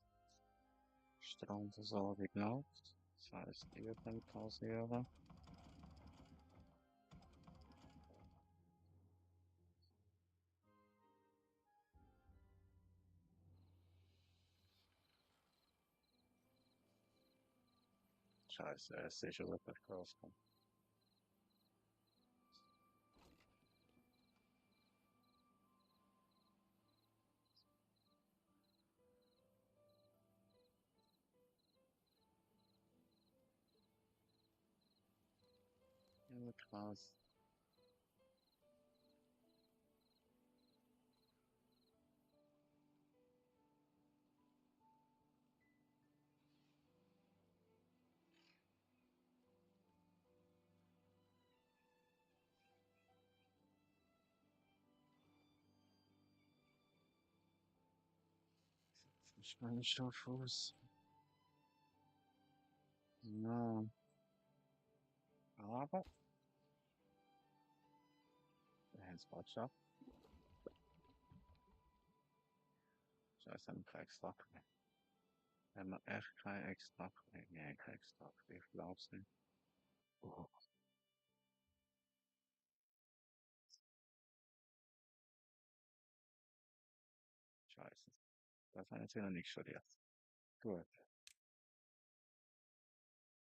Stromversorgung läuft. Das heißt, ihr könnt pausieren. Scheiße, es ist schon wirklich rausgekommen. Ja, krass. Ich meine schon Fuß. Ja, aber. Jetzt warte schon. Scheiße, ein extra. Wenn man echt kein extra. Nee, kein extra. Ich glaub's nicht. Oh, scheiße. Das hat jetzt wieder nicht studiert. Gut.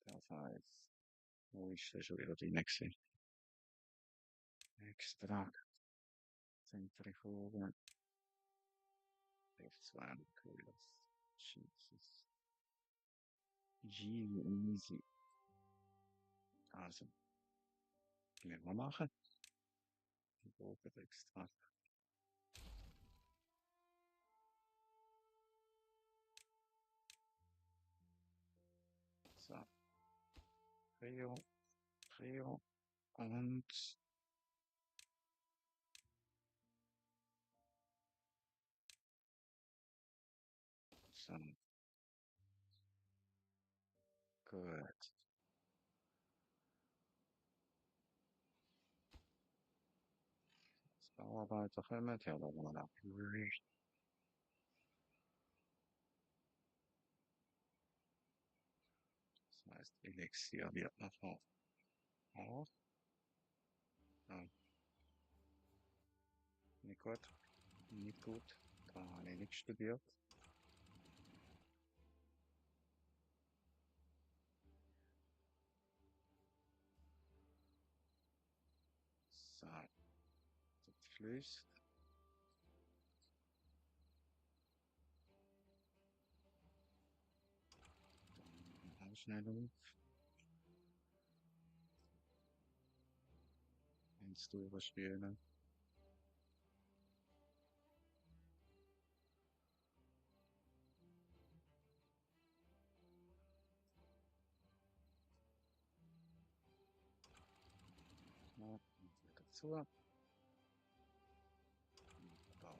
Das heißt, wo ist denn schon wieder die nächste? Extrakt. Zentrifuge. F2 Kühlers. Jesus. Easy. Also, werden wir machen. Extrakt. So. Trio. Trio. Und. So. Gut. Bauarbeiter kommen. Ja, da wollen wir noch. Das heißt, Elixier wird noch auf. Ja, nicht gut. Nicht gut. Da habe ich nicht studiert. So, das fließt. Dann auch schnell auf. Eins drüber spielen. Ja, wieder dazu. Da.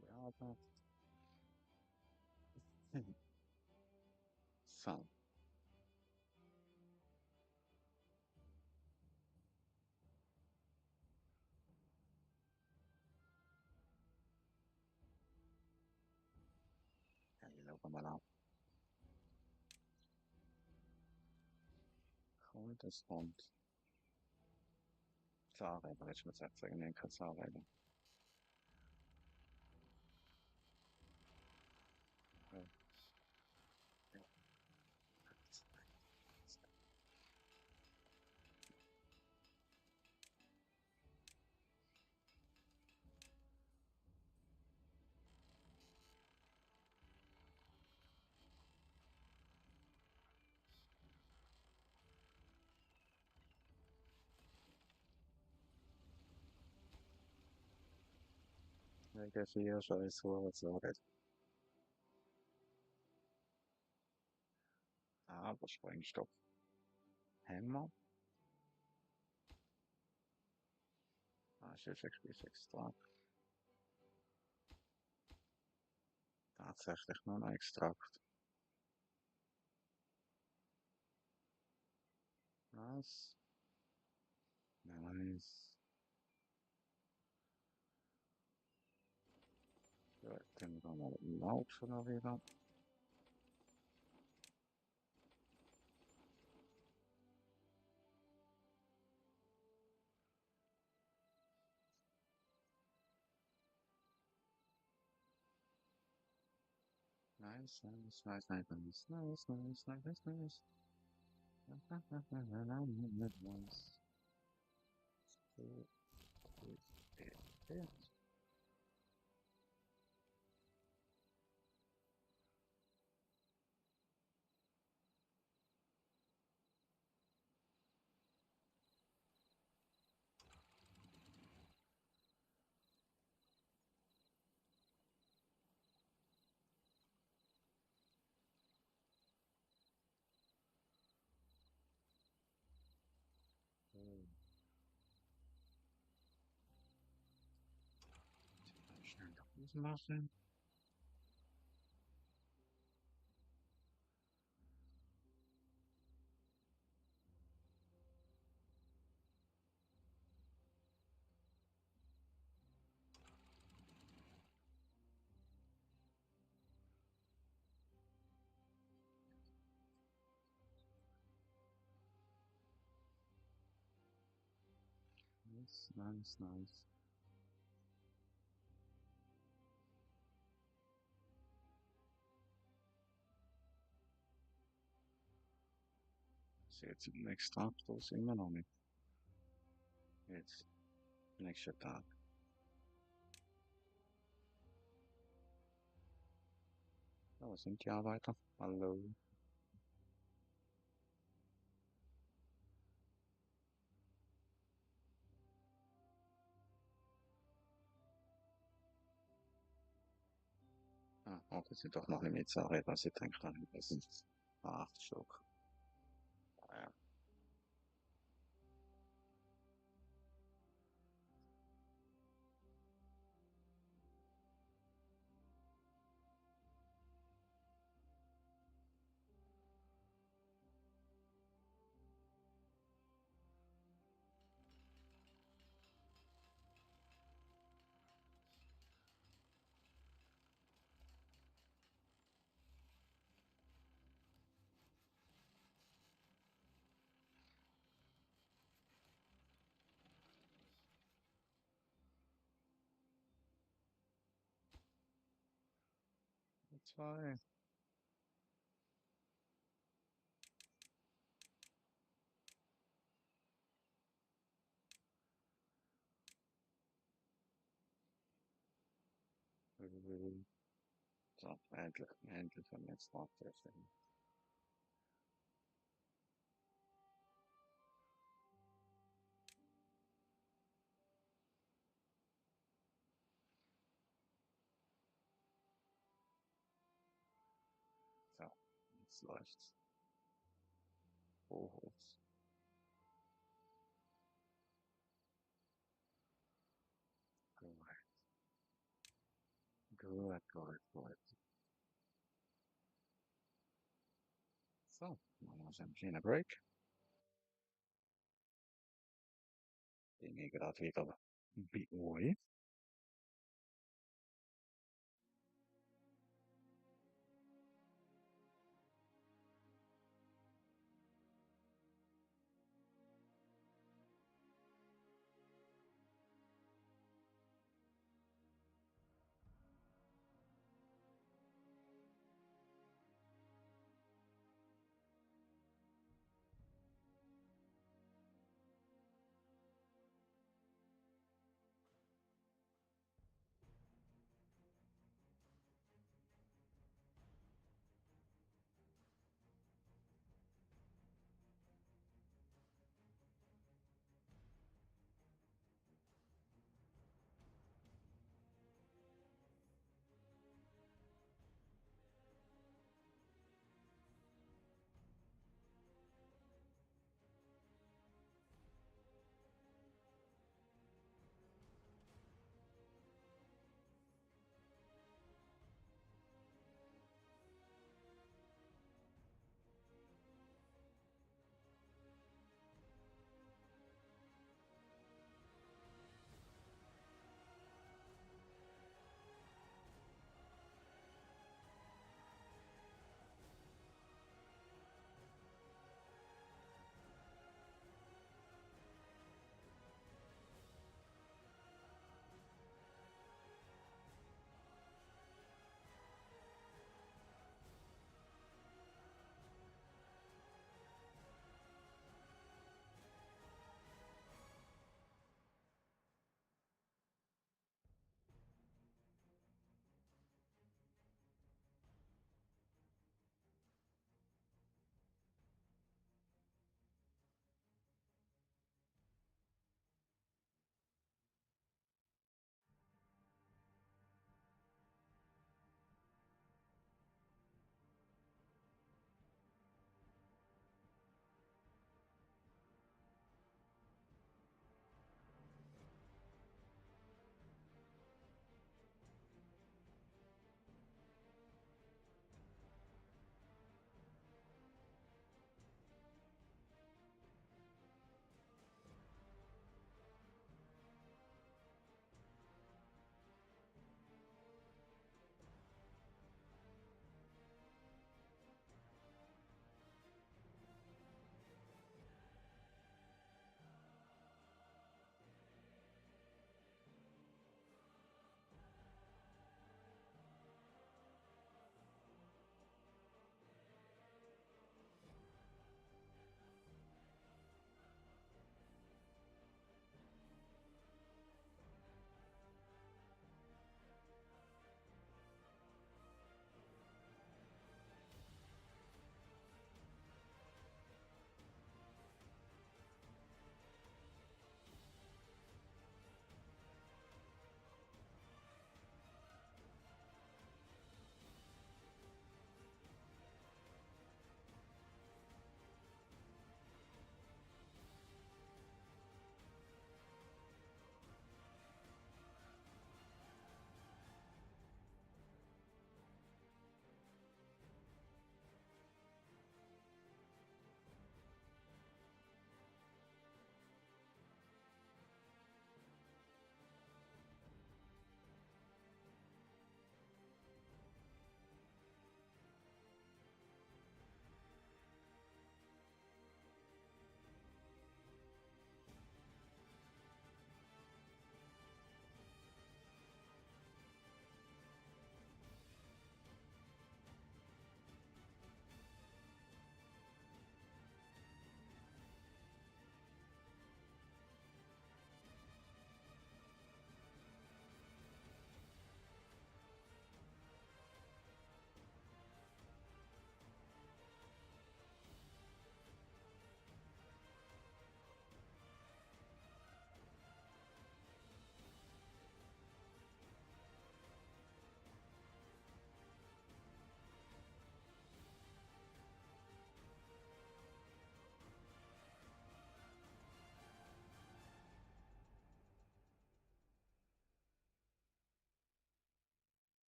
Ja, da. So. Ja, die laufen mal ab. Cool, das kommt. Zahnräder, ich muss jetzt sagen, kein Zahnräder. Ja. Ja. Wegen vier scheiß Hurensohn. Aber Sprengstoff. Hämmer. Ah, Schiffsexpress extra. Tatsächlich nur ein Extrakt. Was? Nice. Gut, dann gehen wir laufen noch wieder. Nice, nice, nice, nice, nice, nice, nice, nice, nice, nice. Nice. So, it. Schnell das machen. Nice, nice, nice. Ist jetzt im Extrakt aus immer noch nicht. Jetzt, nächster Tag. Ja, was sind die Arbeiter? Hallo. Ah, oh, das sind doch noch nicht mehr Zahnräder, was ich denke, das sind 8 Stück. Ah, ja. Zwei. So, endlich haben wir jetzt nachgefunden. So, jetzt läuft's. Hoch. Gut, gut. So, machen wir uns einen kleinen Break. Bin ich gerade wieder bei euch.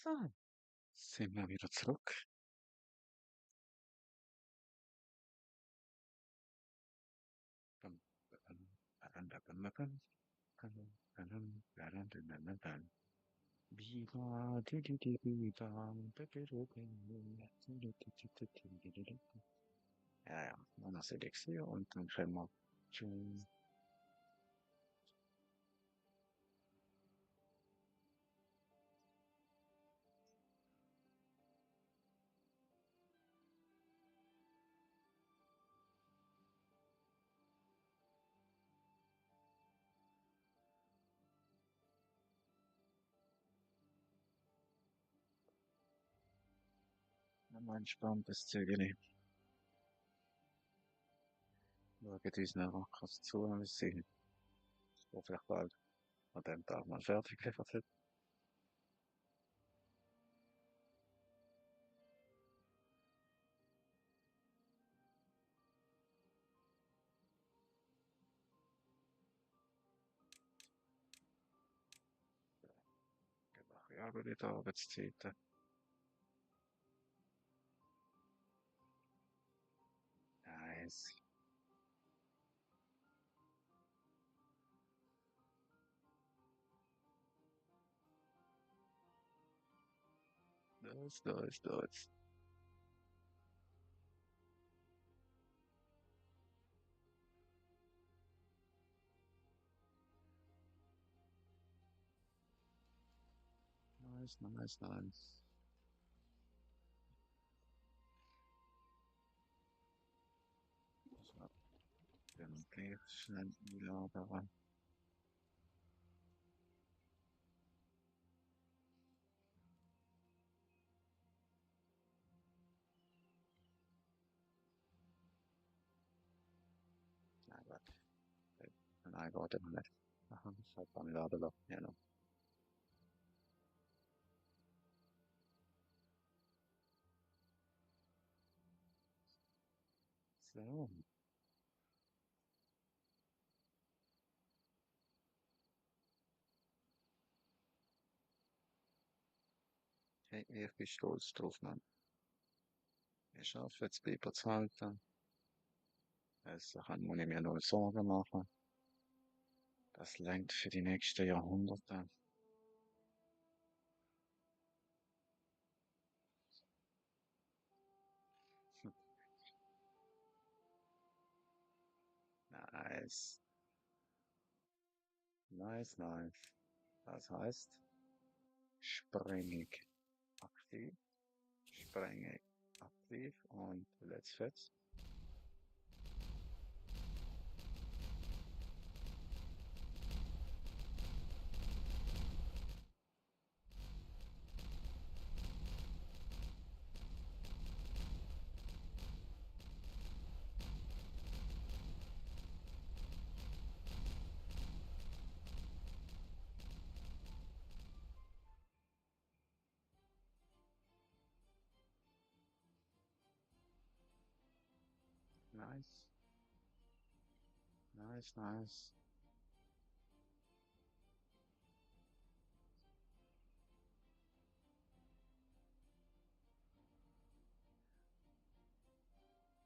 So, sind wir wieder zurück. Bum, bum, badum, badum, badum, badum, badum, badum, badum, badum. Viva, di, di, di, viva, di, di, di, di, di, di, di, di, di, di, di. Ja, ja, nur noch Elixier und dann können wir schon ein entspanntes Zügeli. Schauen uns noch kurz zu, wie sie hoffentlich bald an dem Tag mal fertig geliefert hat. Ja, gute Arbeitszeiten. Nice. Das. Nice. So, dann gleich schnell einladen. Nein, warte. Nein, warte mal nicht. Aha, ich hab am Laden lassen. Ja, noch. So, hey, ich bin stolz drauf, Mann. Ich schaffe jetzt Biber zu halten. Also muss ich mir nur Sorgen machen. Das lenkt für die nächsten Jahrhunderte. Hm, nice. Nice. Das heißt, springig aktiv, springig aktiv und let's fetz. Nice. Nice.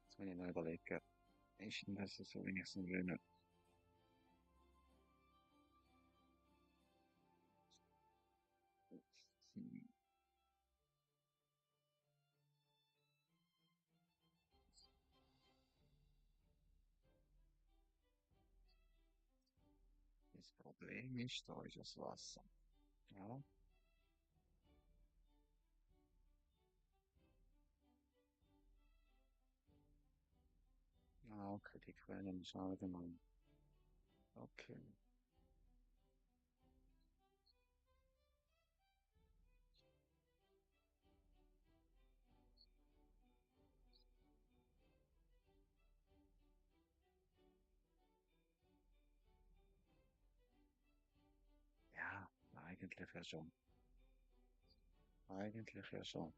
Jetzt muss ich noch überlegen. Ist denn das so wenigstens will? Hm, das Problem ist, da ist das Wasser. Ja, ah, okay, die Quellen ist allgemein. Okay, ja, eigentlich ja schon. Eigentlich ja schon.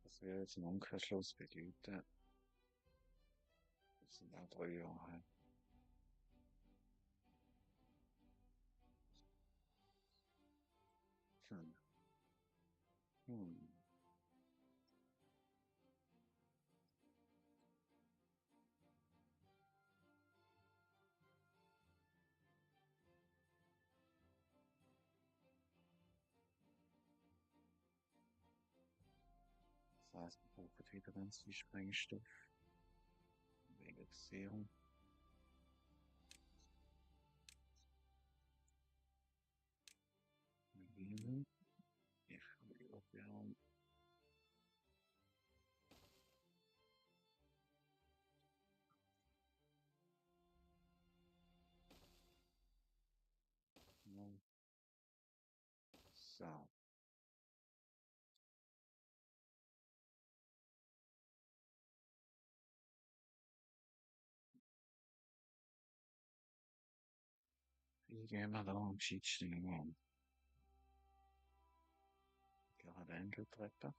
Das würde jetzt im Umkehrschluss bedeuten, das sind auch 3 Jahre. Hm. Hm. Das heißt, wir brauchen wieder ganz viel Sprengstoff. Wegen Serum. Mhm. Ich will auch gerne. So. Wie gehen wir da am geschicktesten um? Gerade Enkeltreppe.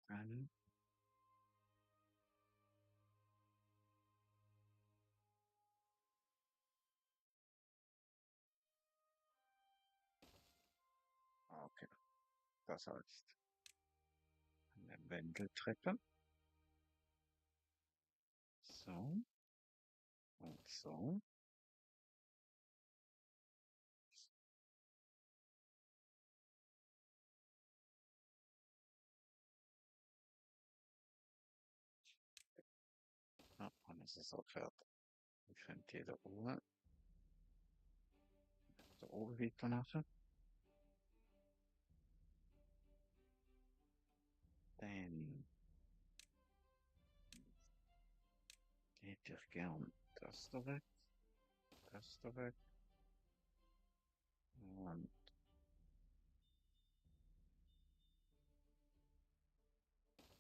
Einen. Okay. Das heißt, eine Wendeltreppe. So. Und so. Ja, und es ist auch fertig. Ich könnte hier da oben weitermachen. Dann hätte ich gern das da weg, das da weg und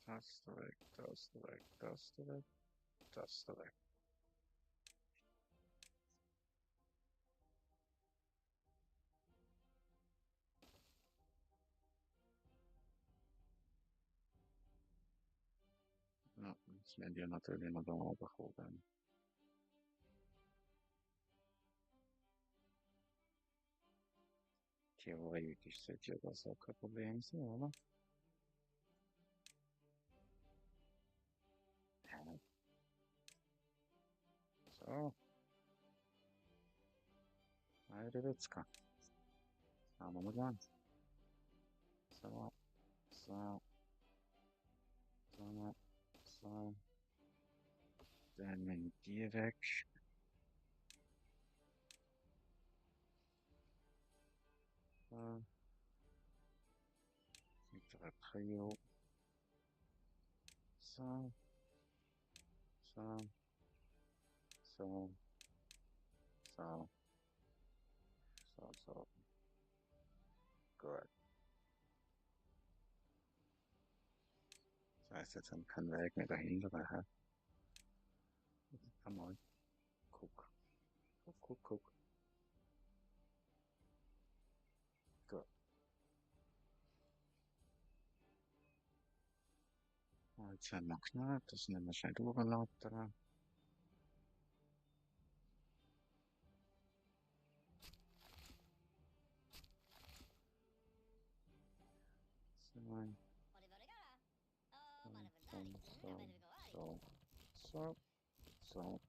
das da weg, das da weg, das da weg, das da weg. Ja, jetzt werden die natürlich noch da oben kommen. Theoretisch sollte ja das auch kein Problem sein, oder? Ja. So, Heidewitzka. Schauen wir mal an. So, so, so, so. Dann nehmen die weg. So, mittlere Prio. So, so, so, so, so. Gut. Das heißt, jetzt haben wir keinen Weg mehr dahinter. Hä? Komm mal. Guck. Guck, guck, guck. Gut. Jetzt haben wir knapp. Das nehmen wir schnell durchladen. So, so, so, so.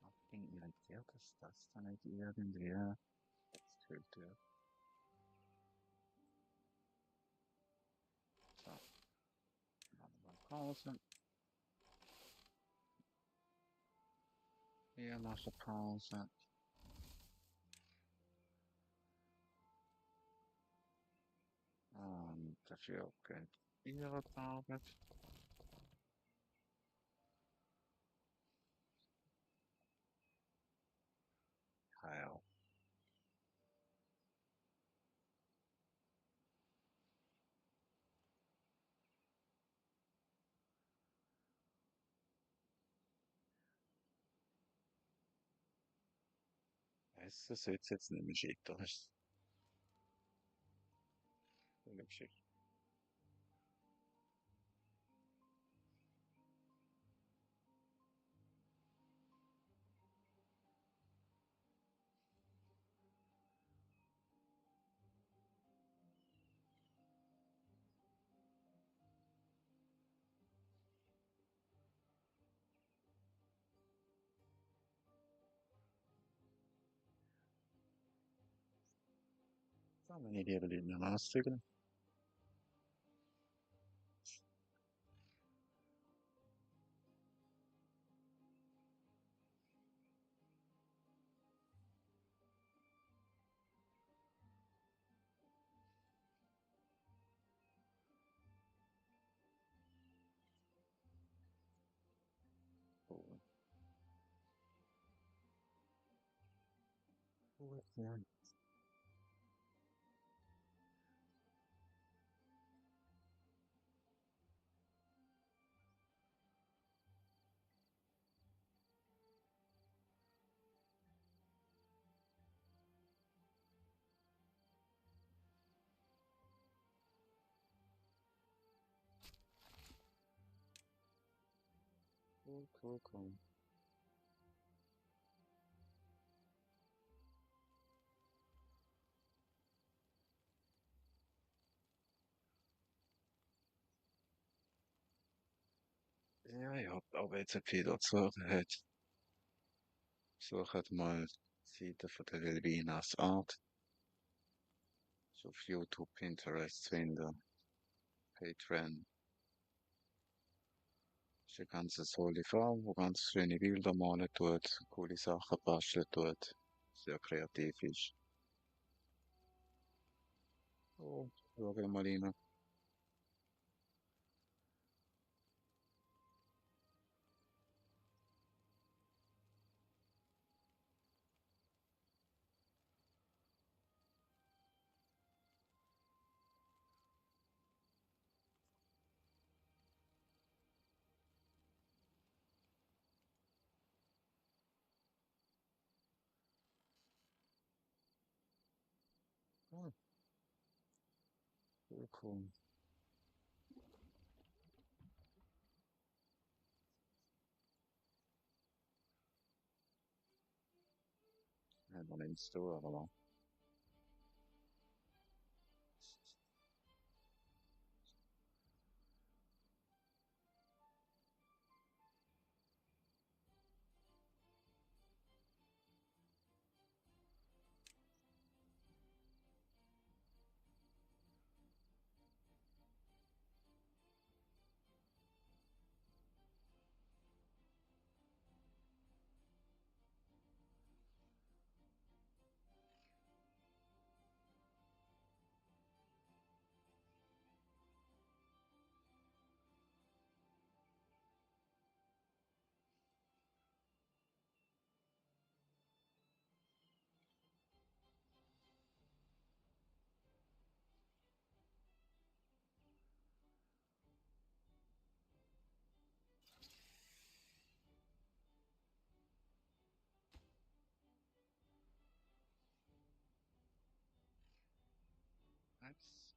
Ich bin irritiert, dass das da nicht irgendwie erzählt wird. So, machen wir Pause. Wir machen Pause. Und dafür könnt ihr Arbeit. Ja, Besser sollte es jetzt nicht mehr scheitern. Das ist eine Geschichte. Ja, wenn ich lieber Leute mehr auszügeln. Gut, gut, ja. Cool, cool, cool. Ja, ja, aber jetzt viel dazu hat, sucht mal die Seite von der Wilbinas Art. Ist auf YouTube, Pinterest zu finden, Patreon. Ist eine ganz tolle Frau, die ganz schöne Bilder malen tut, coole Sachen basteln tut, sehr kreativ ist. Oh, schau mal rein. Oh, cool, cool. Ja, man nimmst du, aber nice.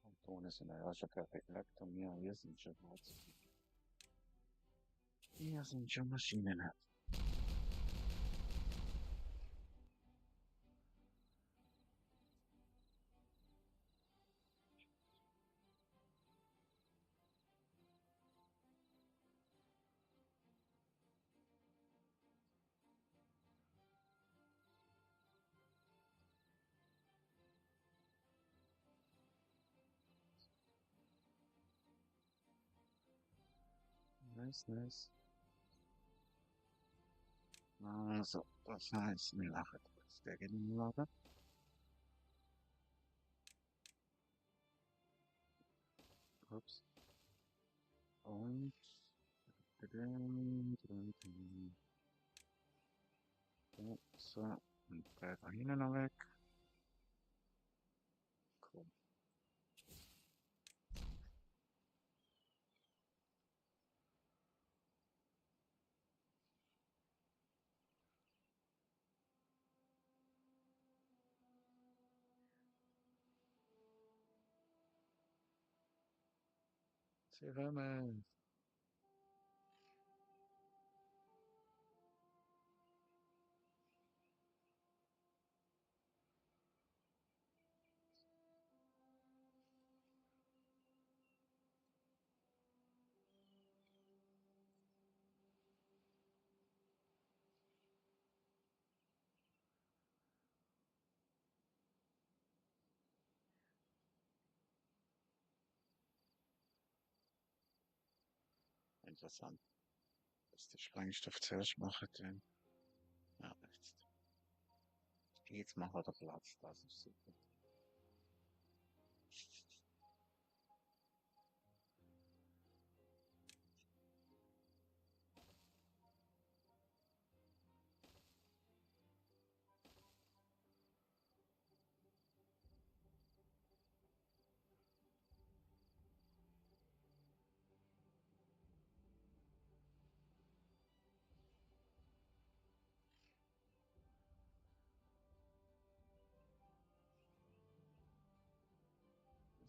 Und ohne sind ja schon perfekt gelegt und wir sind schon gut. Wir sind schon Maschinen. Nice, nice. Also, das heißt, wir lachen kurz gegen den Laden. Ups. Und So, und der da hinten noch weg. Cool. Sie kommen. Interessant. Dass der Sprengstoff zuerst machen dann. Ja, jetzt machen wir den Platz, das ist super.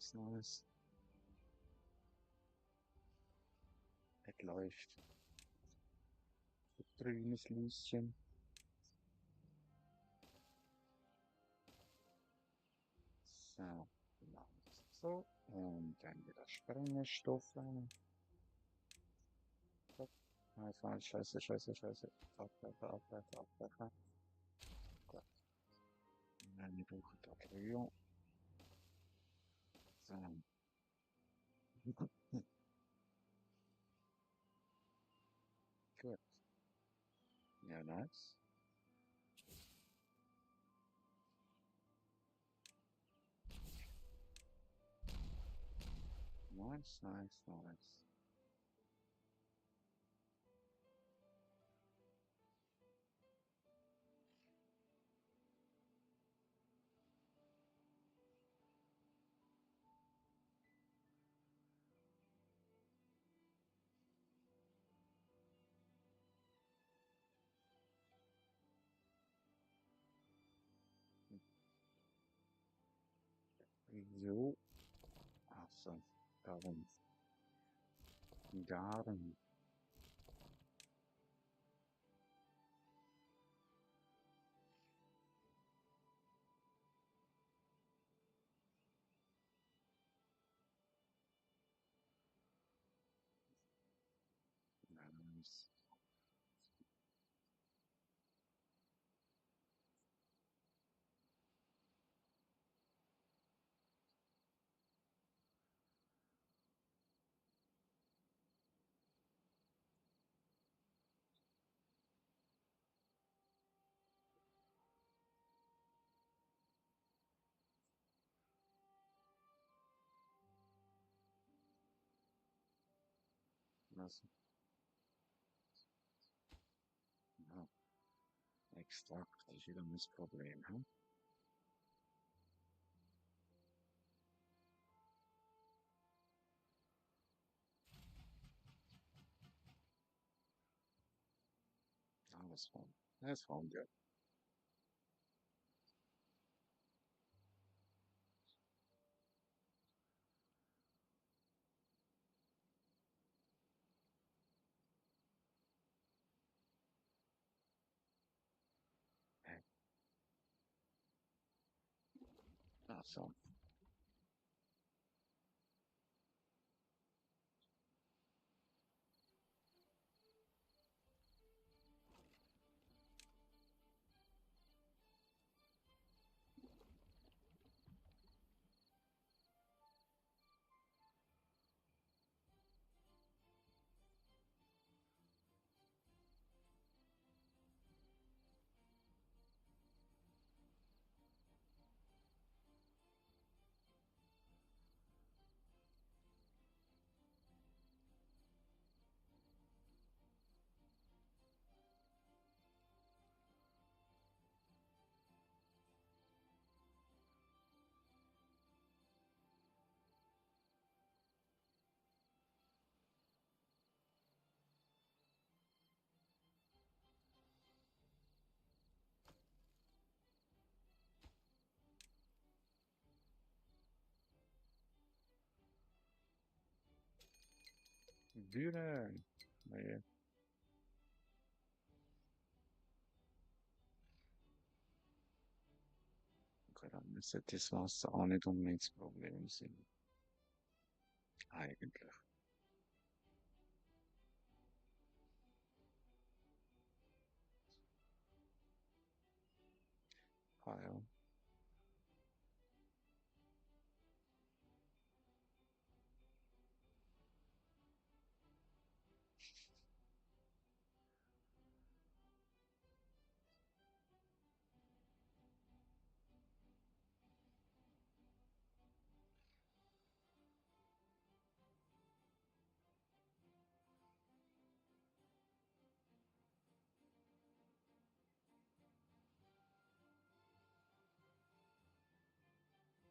Was Neues. Es läuft. Grünes Lieschen. So, machen wir das so. Und dann wieder Sprengstoff rein. Nein, falsch, scheiße, scheiße, scheiße. Abbrechen, abbrechen, abbrechen. Gut. Dann wir brauchen Batterien. So. Gut. Ja, nice. Nice, nice, nice. So. Ach so. Darum. Darum. Nice. Also, ja. Extrakt ist wieder ein Problem, hm? Alles fine. That's fine, good. Awesome. Bühne. Nee. Okay, dann müsste das Wasser auch nicht unbedingt das Problem sein. Eigentlich. Ah, ja.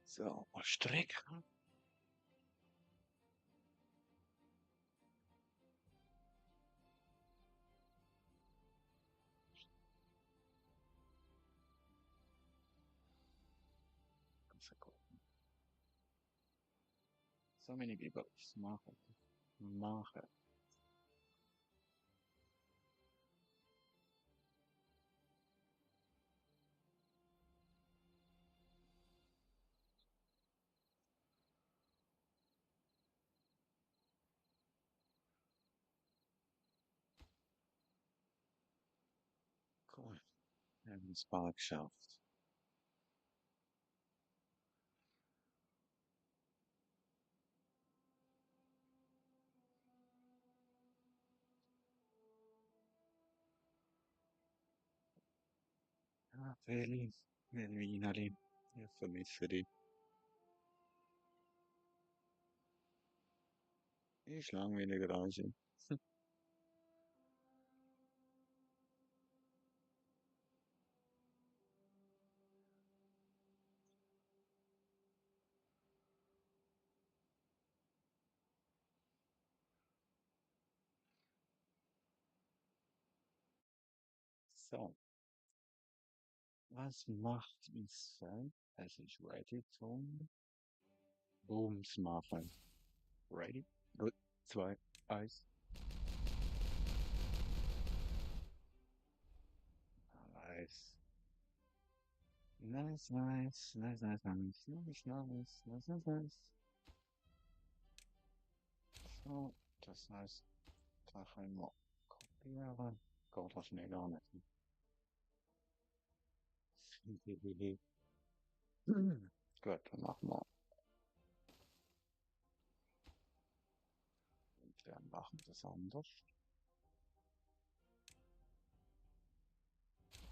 So, mal strecken. Ganz gut. So many people. Machen. Machen. Cool. Wir haben es bald geschafft. Ja, Feli. Melvinali. Ich vermisse dich. Ich lang wie eine Garage. So, was macht es sein? Es ist ready zum Booms machen. Ready? Gut. Zwei, eins. Nice. Nice, nice, nice, nice, nice, nice, nice, nice, nice, nice. So, das heißt, da können wir kopieren. Geht das schnell gar nicht. Gut, dann machen wir. Und wir machen das anders.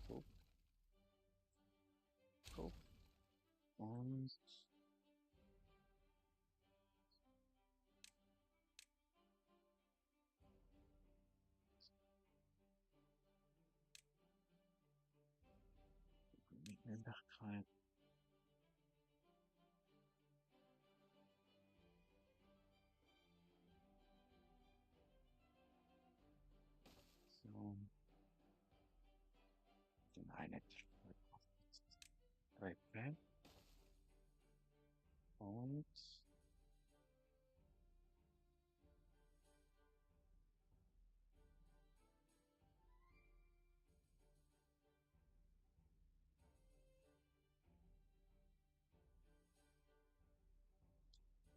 So, so. Und mit dem Dach rein. So, den einen Rein. Und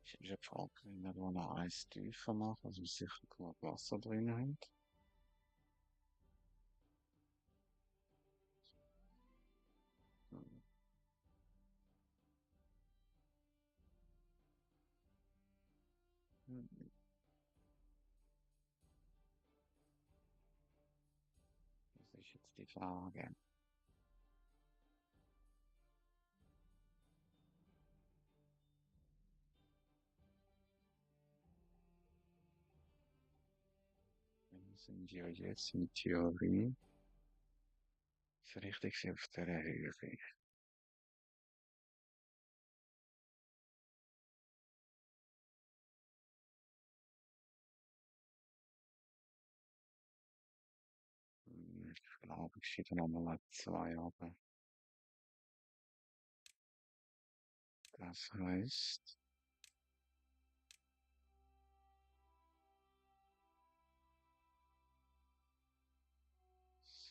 ich hätte gefragt, wenn wir da eine Eis tiefer machen, also sicher genug Wasser drin haben. Das ist jetzt die Frage. Wir sind ja jetzt in Theorie so richtig auf der Höhe. Ich glaube, ich schicke nochmal zwei aber das heißt,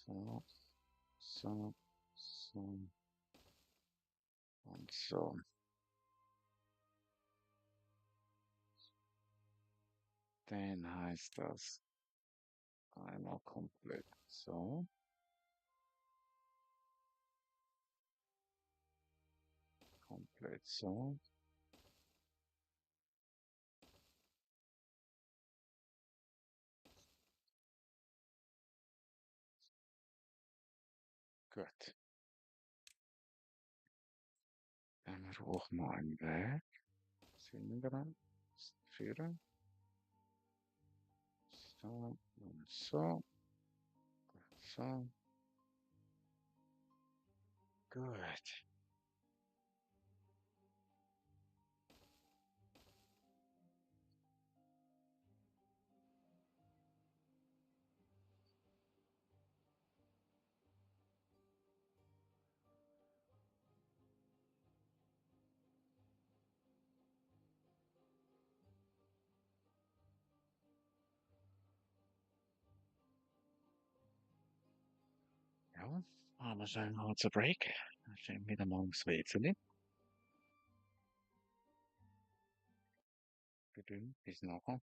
So, so, so und so. Dann heißt das einmal komplett so, komplett so. Gut. Dann brauchen wir einen Weg. Sind wir dran? Führen. So und so. So. Gut. Ja, haben wir schon einen kurzen Break. Dann stehen wir wieder mal aufs WC. Geduld, bis nachher.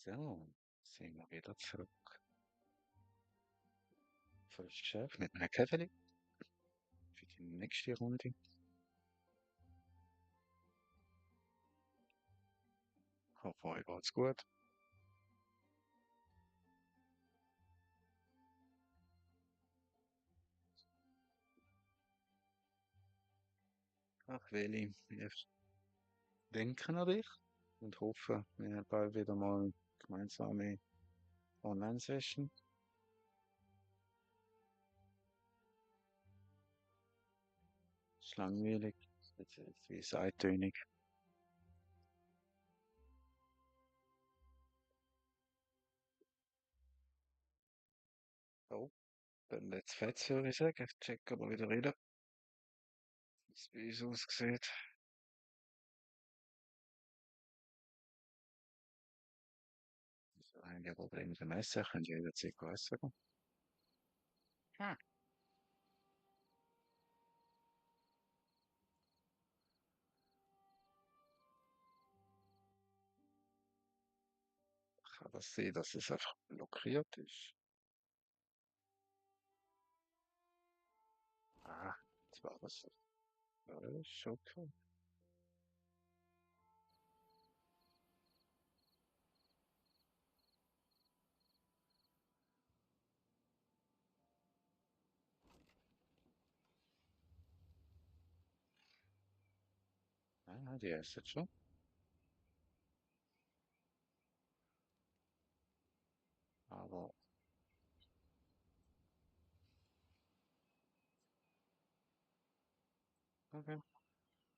So, sind wir wieder zurück. Volles Geschäft mit einem Käferli für die nächste Runde. Hoffe, euch geht's gut. Ach, Weli, wir denken an dich und hoffen, wir haben bald wieder mal gemeinsame Online-Session. Ist langweilig, beziehungsweise eintönig. Oh, dann let's fetz, würde ich sagen. Ich check aber wieder rein, wie es bei uns aussieht. Also, einige Probleme mit dem Essen, könnt ihr jederzeit essen gehen. Hm. Kann das sein, dass es einfach blockiert ist? Ah, das war was. Ja, ist schon okay. Ah, die essen schon. Aber, okay.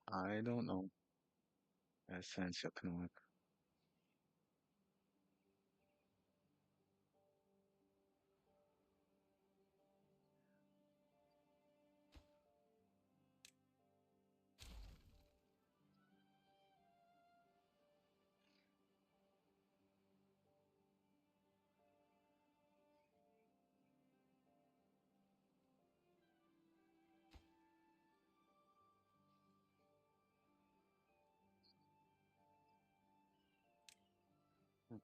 I don't know. Es sind ja genug. Hm.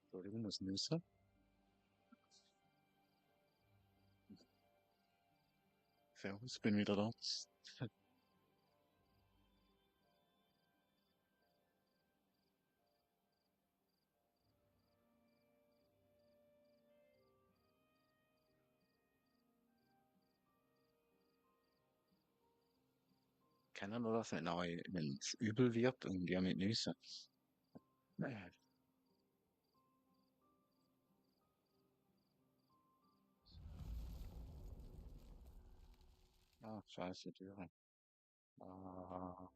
Entschuldigung, muss nüssen. Servus, bin wieder da. Kennen wir das, wenn es übel wird und die mit nüssen? Nee. Ah, scheiße, Türe. Ah,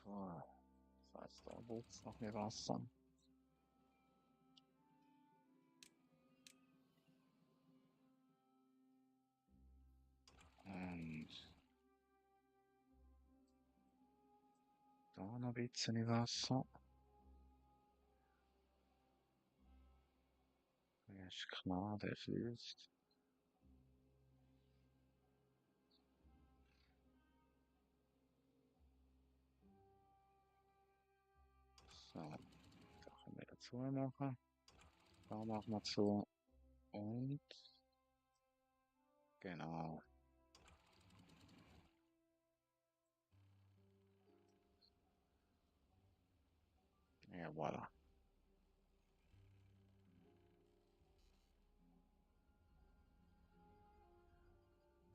cool. Das heißt, da wird's noch mehr Wasser. Und da noch ein bisschen Wasser. Ja, ist klar, der fließt. So, da können wir dazu machen. Da machen wir zu. Und genau. Ja, voilà.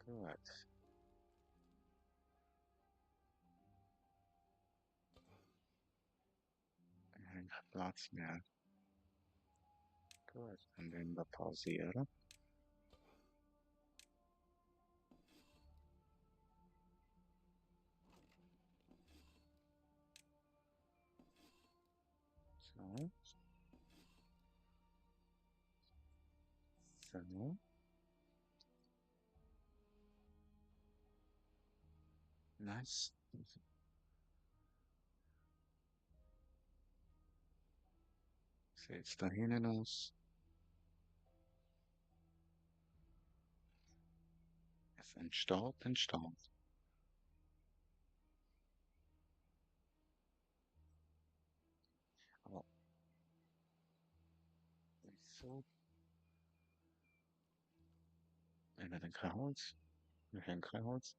Gut. Kein Platz mehr. Gut. Dann werden wir pausieren. So. So. Nice. Sieht's da hinten aus? Was entsteht, entsteht. Aber wieso? Haben wir denn kein Holz? Wir haben kein Holz.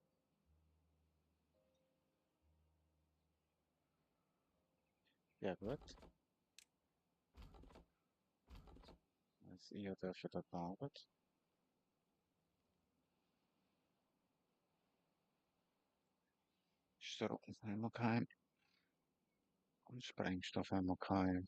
Ja gut, also ihr dürft dort arbeiten. Strom haben wir keinen. Und Sprengstoff haben wir keinen.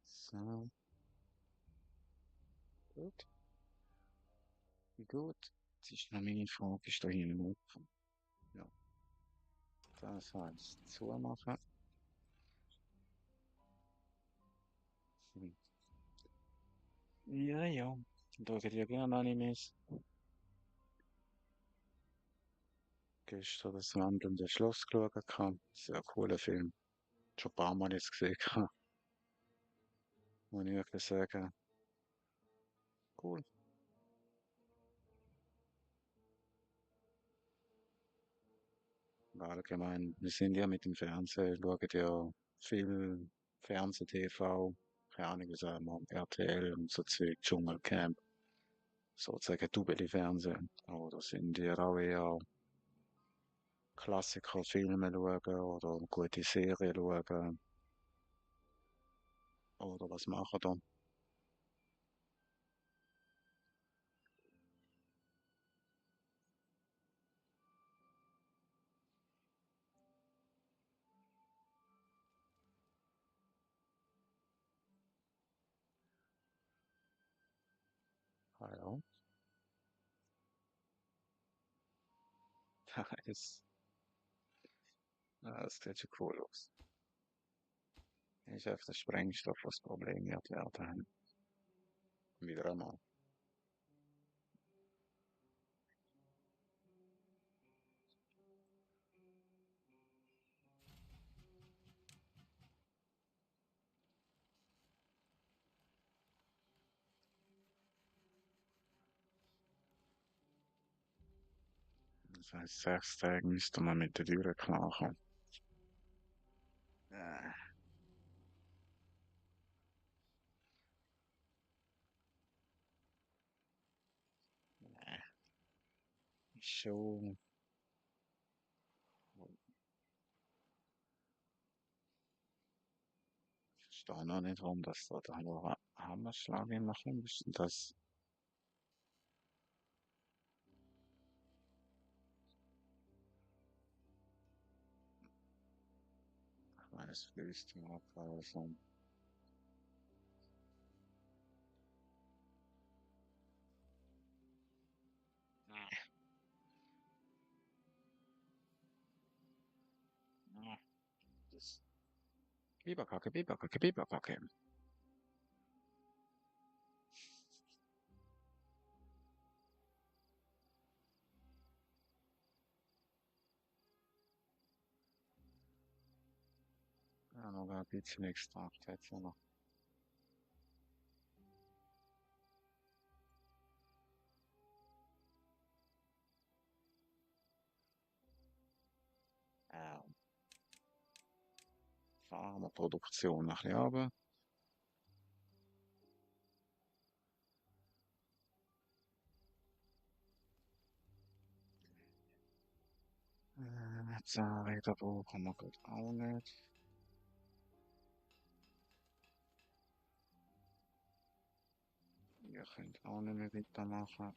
So, gut. Gut. Jetzt ist noch meine Frage, ist da hinten offen? Ja, das heißt zumachen. Hm. Ja, ja. Schaut ihr gerne Animes? Gestern das wandelnde Schloss geschaut. Sehr cooler Film. Schon ein paar Mal jetzt gesehen. Muss ich wirklich sagen. Cool. Allgemein, wir sind ja mit dem Fernsehen, schauen ja viel Fernseh, TV, keine Ahnung, wie sagen wir, RTL und so Zeug, Dschungelcamp, sozusagen Double-Fernsehen. Oder sind ihr auch eher Klassiker, Filme schauen oder gute Serien schauen? Oder was machen da? Ah ja, das, das sieht schon cool aus. Ist einfach der Sprengstoff, was das Problem wird werden. Wieder einmal. Das heißt, 6 Tage müsste man mit der Tür klarkommen. Äh, nee, ist schon. Ich verstehe noch nicht, warum das da nur Hammerschlag machen müssen. Das, ich meine, es fließt im Abfall von. Nee, nee, das. Biberkacke, Biberkacke, Biberkacke. Ja, noch ein bisschen Extrakt jetzt noch. Äh, fahren wir Produktion ein bisschen runter. Zahnräder brauchen wir gerade auch nicht. Ihr könnt auch nicht mehr weitermachen.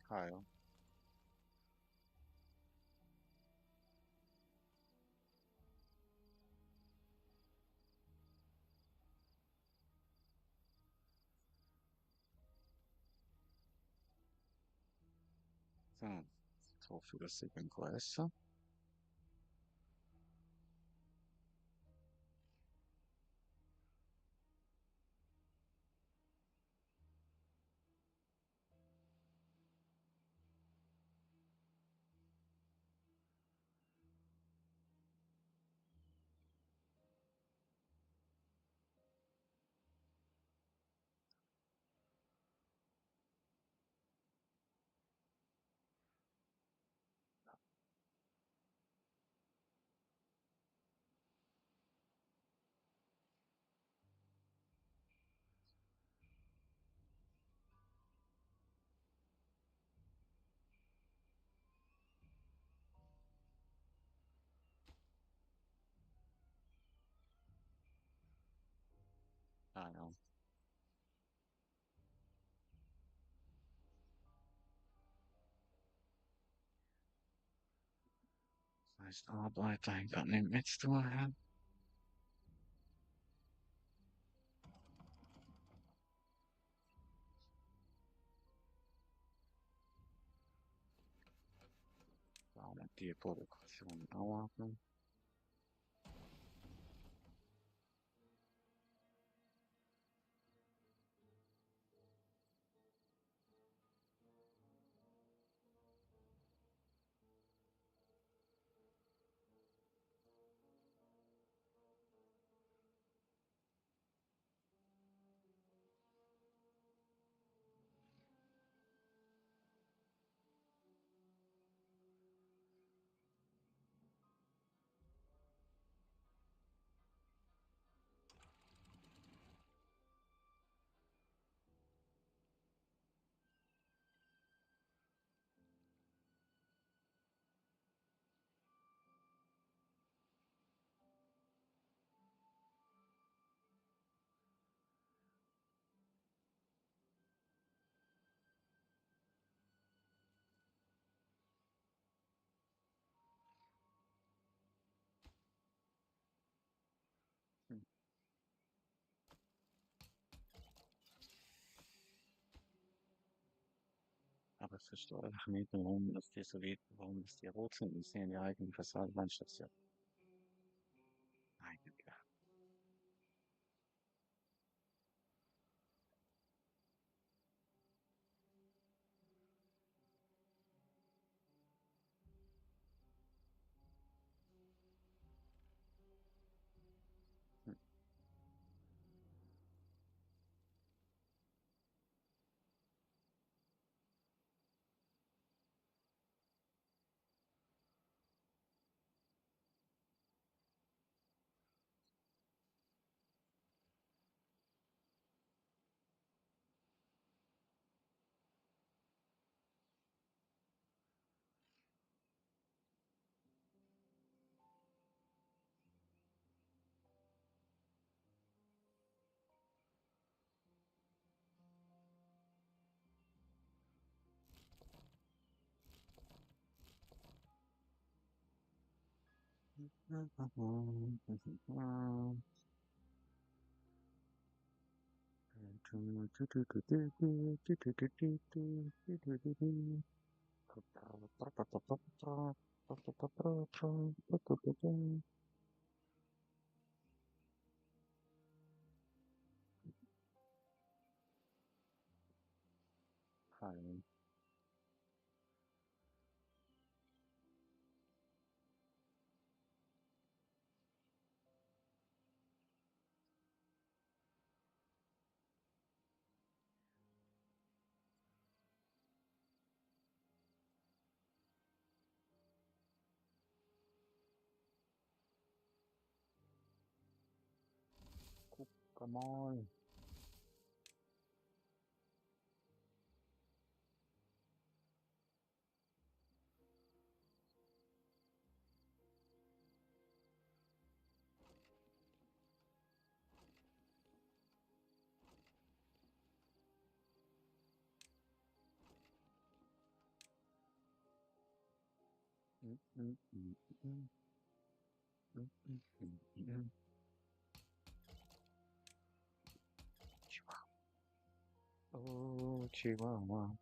Ah ja. Mm, sofferirsi con questo. Ah no, I Starlight ain't got any mitts to my hand. Vale, tipo de ocasión, no happen. Aber ich verstehe einfach nicht, warum das die so wird, warum das die rot sind. Die sehen ja eigentlich was als Mannschaft. Eigentlich. Hm. Hi. Come on. Oh, Chihuahua.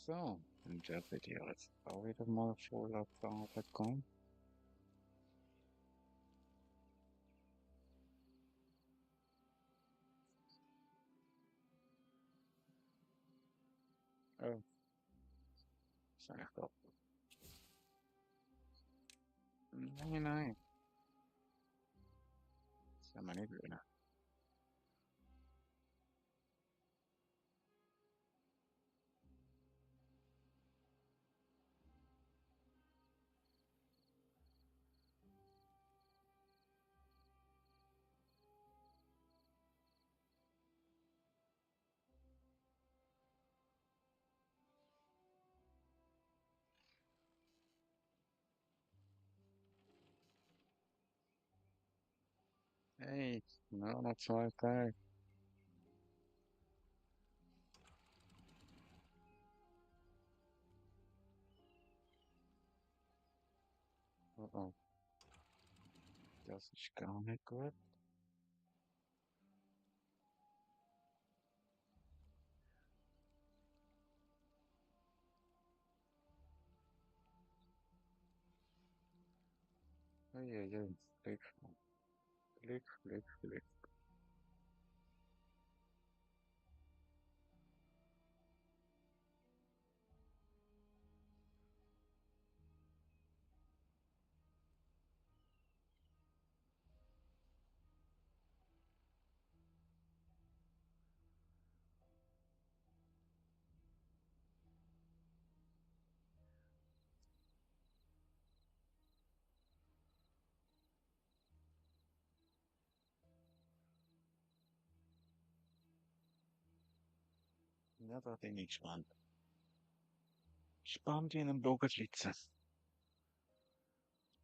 So, und der wird hier jetzt auch wieder mal voll auf die Arbeit gehen. Oh, ist eigentlich doch. Nein, nein, das haben wir nicht wollen. Hey, nur noch 2 Tage. Oh, oh, das ist gar nicht gut. Uiuiui, Glück, Glück, Glück, Glück. Ja, da bin ich gespannt. Spannend wie in einem Bogenschützen.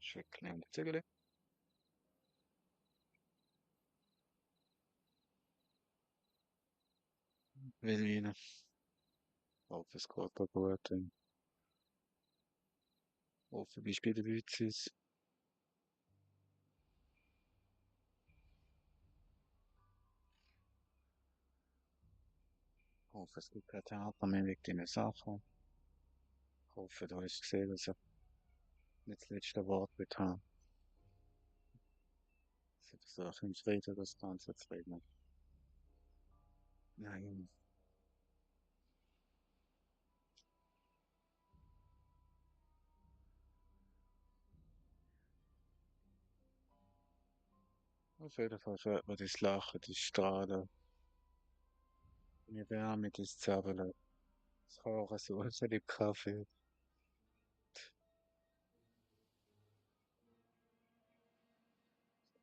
Schrecklich. Zügel. Will rein. Hoffe, es geht da gut. Hoffe, bist bei den Bützis. Hoffe, es gibt kein Theater mehr wegen deinen Sachen. Hoffe, du hast gesehen, dass er nicht das letzte Wort wird haben. Sie versuchen im Frieden das Ganze zu regeln. Nein, auf jeden Fall hört man das Lachen, das Strahlen, die Wärme, das Zappeln, das Haare so, als hätte ich Kaffee.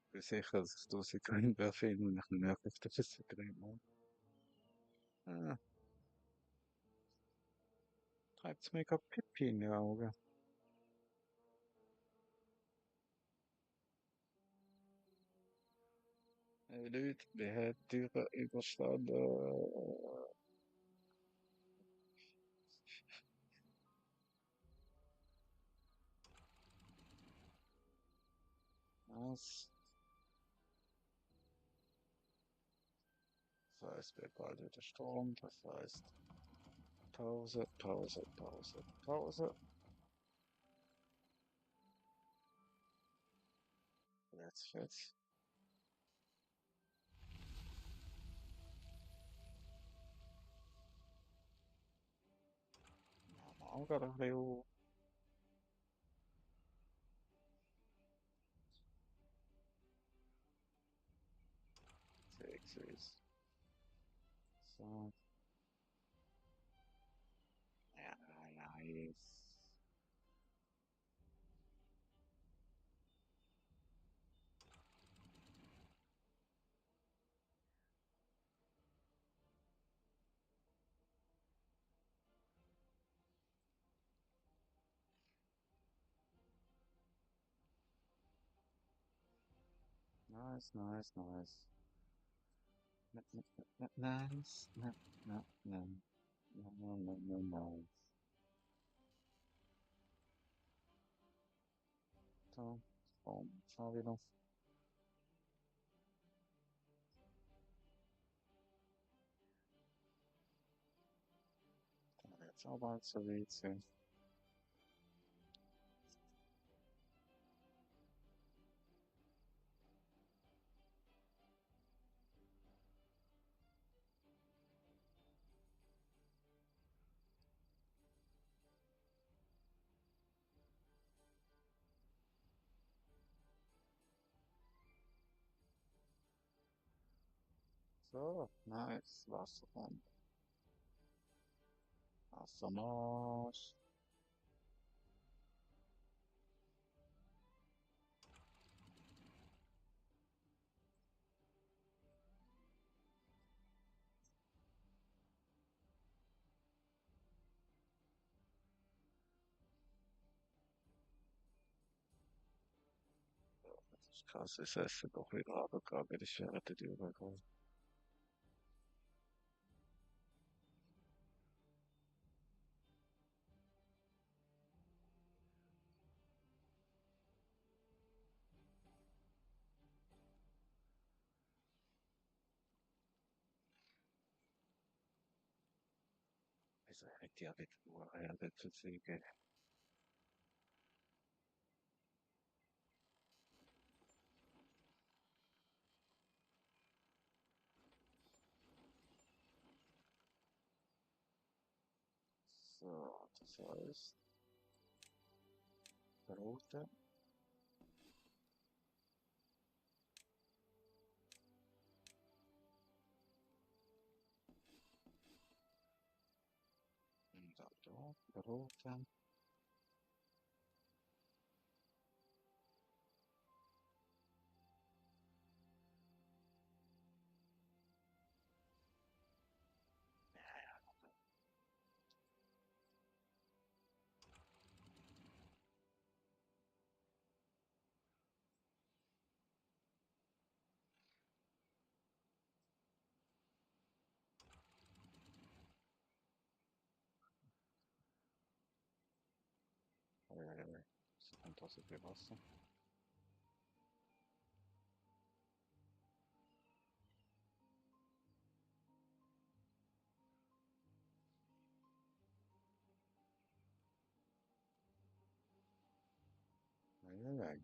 Ich bin sicher, dass ich draussen Grün werfe und ich merke, dass es grün ist. Ah, treibt mega Pipi in die Augen. Hey Leute, wer hat die Türe überstanden? Was? Das heißt, wir bald wieder Strom, das heißt Pause, Pause, Pause, Pause. Jetzt. Auch gerade ein bisschen sexy. So, ja, nice. Nice, nice, nice. Nice. No, no, no. No, no, no, no, no. Então, bom, só viram. It's all about Savitsi. So, nice. Wasserfall. Awesome. Das ist krass, es essen doch wieder runtergegangen, das ist ja nicht übergegangen. Also hätte ja wieder nur eine zu ziehen. So, das heißt, rote. Und dann da, rote. So kommt auch so viel Wasser. Eieiei,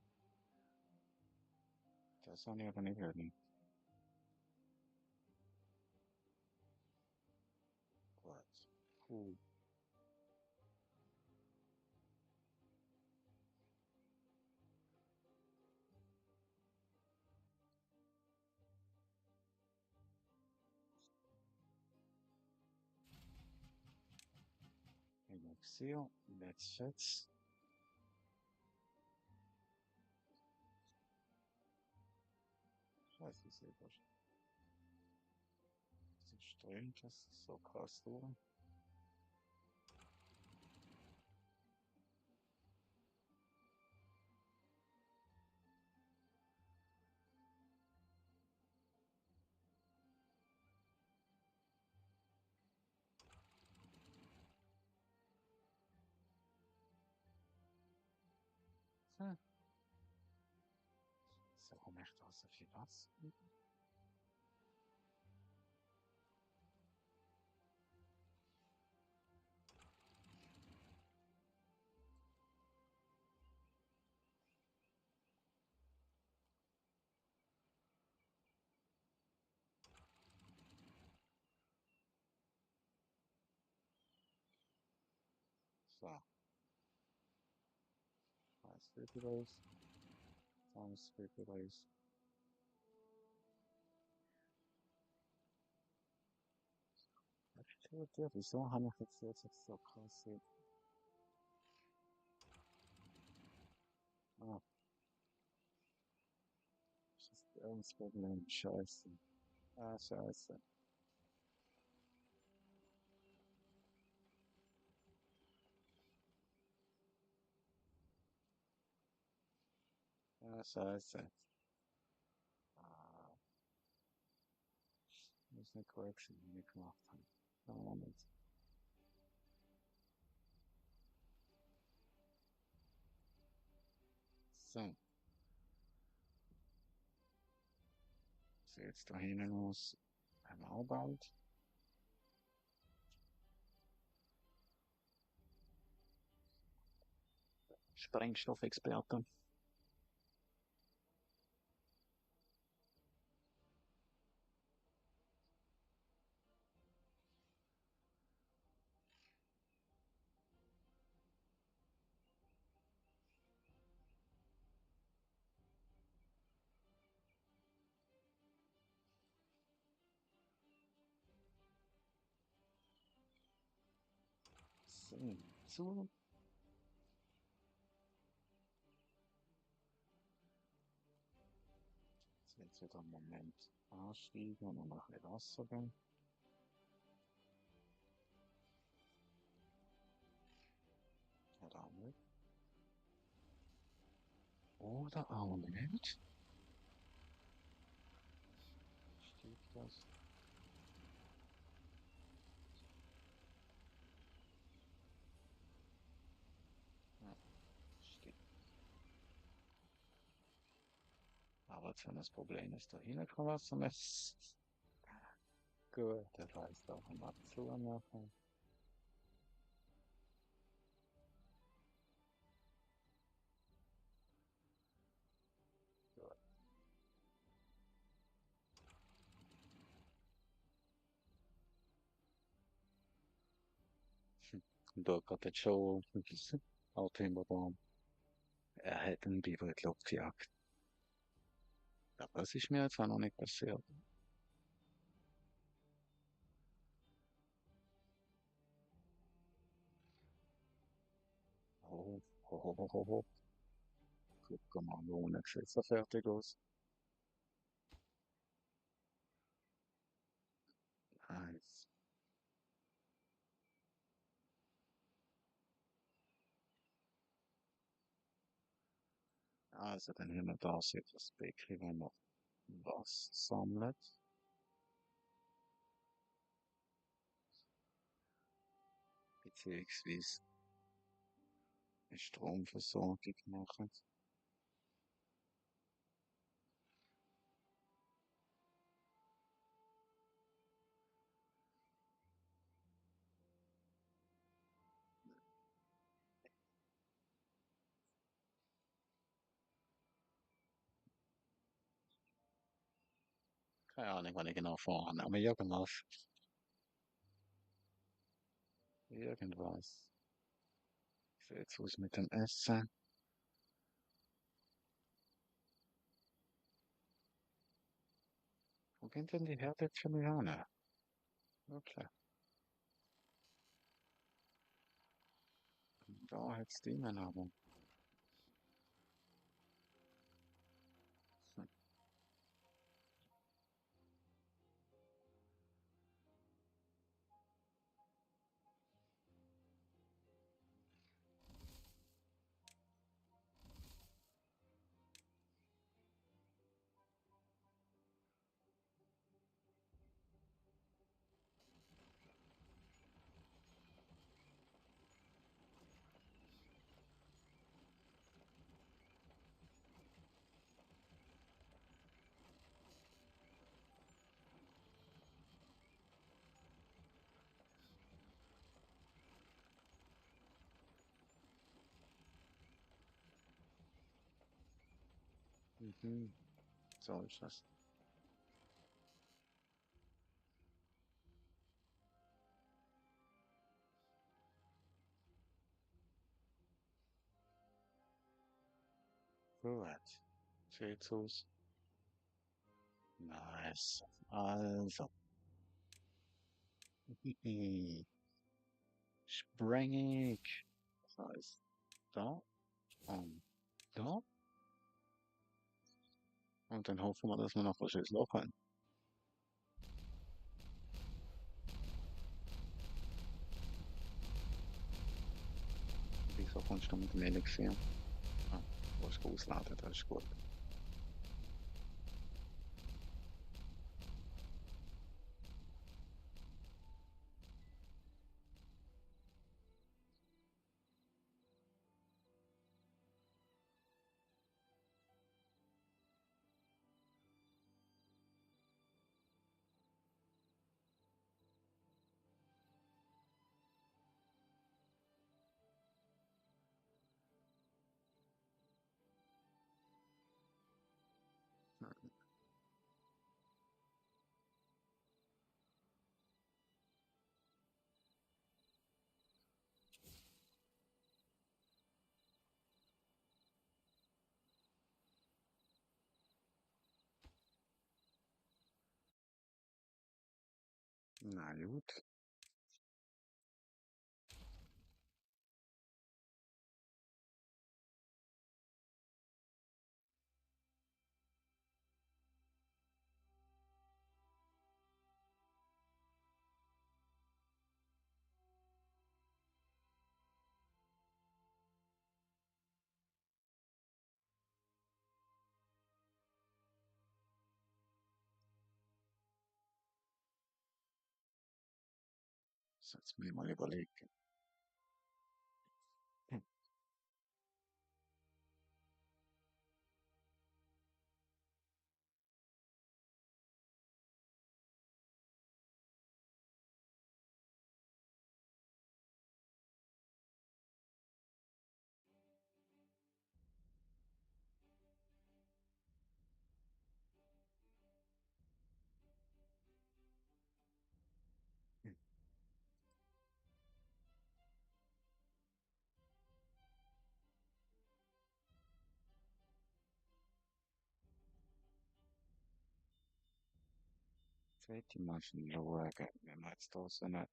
das habe ich aber nicht gehört. Gut. Puh. Elixier, let's schätz. Scheiße, ich sehe das. Das strömt das so krass durch. Hm. So, warum echt auch so viel Wasser? So, nice Vaporize. Nice Vaporize. Wieso habe ich jetzt so krasse. Ah, das ist das Problem. Scheiße. Ah, scheiße. Ah, scheiße. ist nicht cool gewesen, was wir gemacht haben. Moment. So, so jetzt da hinten aus einem auch bald. Sprengstoffexperte. So, zu. Jetzt wieder einen Moment ansteigen und noch ein bisschen Wasser geben. Oder auch nicht. Oder auch nicht. Steht das? Ja, steht. Aber jetzt, wenn das Problem ist, da hinten kann Wasser nicht. Gut, das heißt auch mal zumachen. Gut. Da geht jetzt schon auf den Baum. Er hat einen Biber in die Luft gejagt. Aber das ist mir jetzt auch noch nicht passiert. Oh, ho, ho, ho, ho, ho. Guck mal, ohne sieht so fertig aus. Nice. Also, dann haben wir da so das Becken, wo man was sammelt, beziehungsweise eine Stromversorgung machen. Keine Ahnung, wann ich genau vorhabe, aber irgendwas. Irgendwas. Wie sieht's aus mit dem Essen? Wo gehen denn die Herdöpfchen hin? Okay. Da hat's die aber. Hm. Mhm. So ist das. Gut. Sieht's aus. Nice. Also. Sprengig. Das heißt, da und da. Und dann hoffen wir, dass wir noch ein schönes Loch haben. Wieso kommst du mit dem Elixier? Ah, du hast ausladen, das ist gut. Na gut, das jetzt mir mal überlegen. Hm. Hm. Zweite Mal schon schauen, wenn wir jetzt da so eine,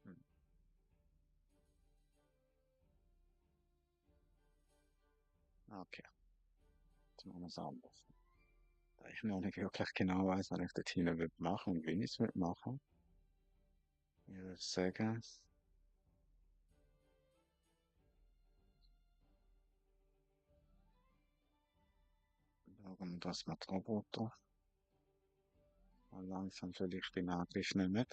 hm, okay, jetzt machen wir es anders. Da ich noch nicht wirklich genau weiß, was ich dort hinten will machen und wie ich es will machen, ich würde sagen, schauen wir, dass wir die Roboter mal langsam vielleicht in Angriff nehmen.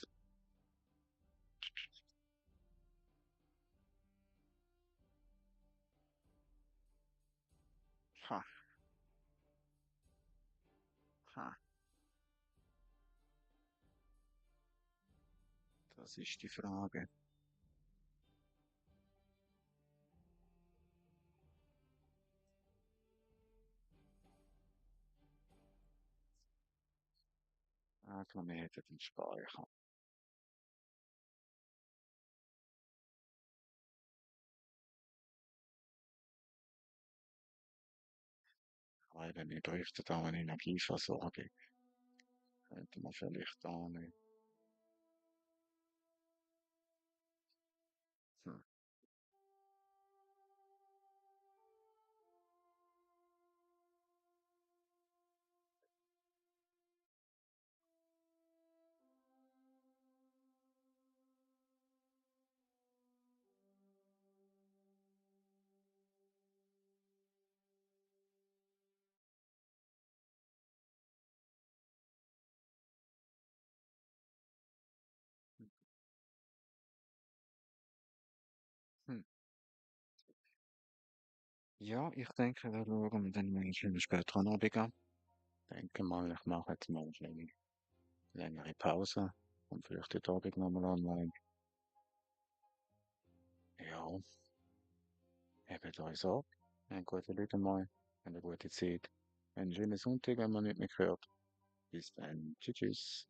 Ha, ha, das ist die Frage. Ah, klar, wir hätten den Speicher. Weil wenn wir bräuchten da eine Energieversorgung, könnte man vielleicht da nicht. Hm, hm. Ja, ich denke, da schauen wir dann mal schön später an Abend an. Denke mal, ich mache jetzt mal eine längere Pause und vielleicht den Abend nochmal online. Ja, hebt euch ab. Einen guten Abend mal, eine gute Zeit. Einen schönen Sonntag, wenn man nicht mehr hört. Bis dann. Tschüss, tschüss.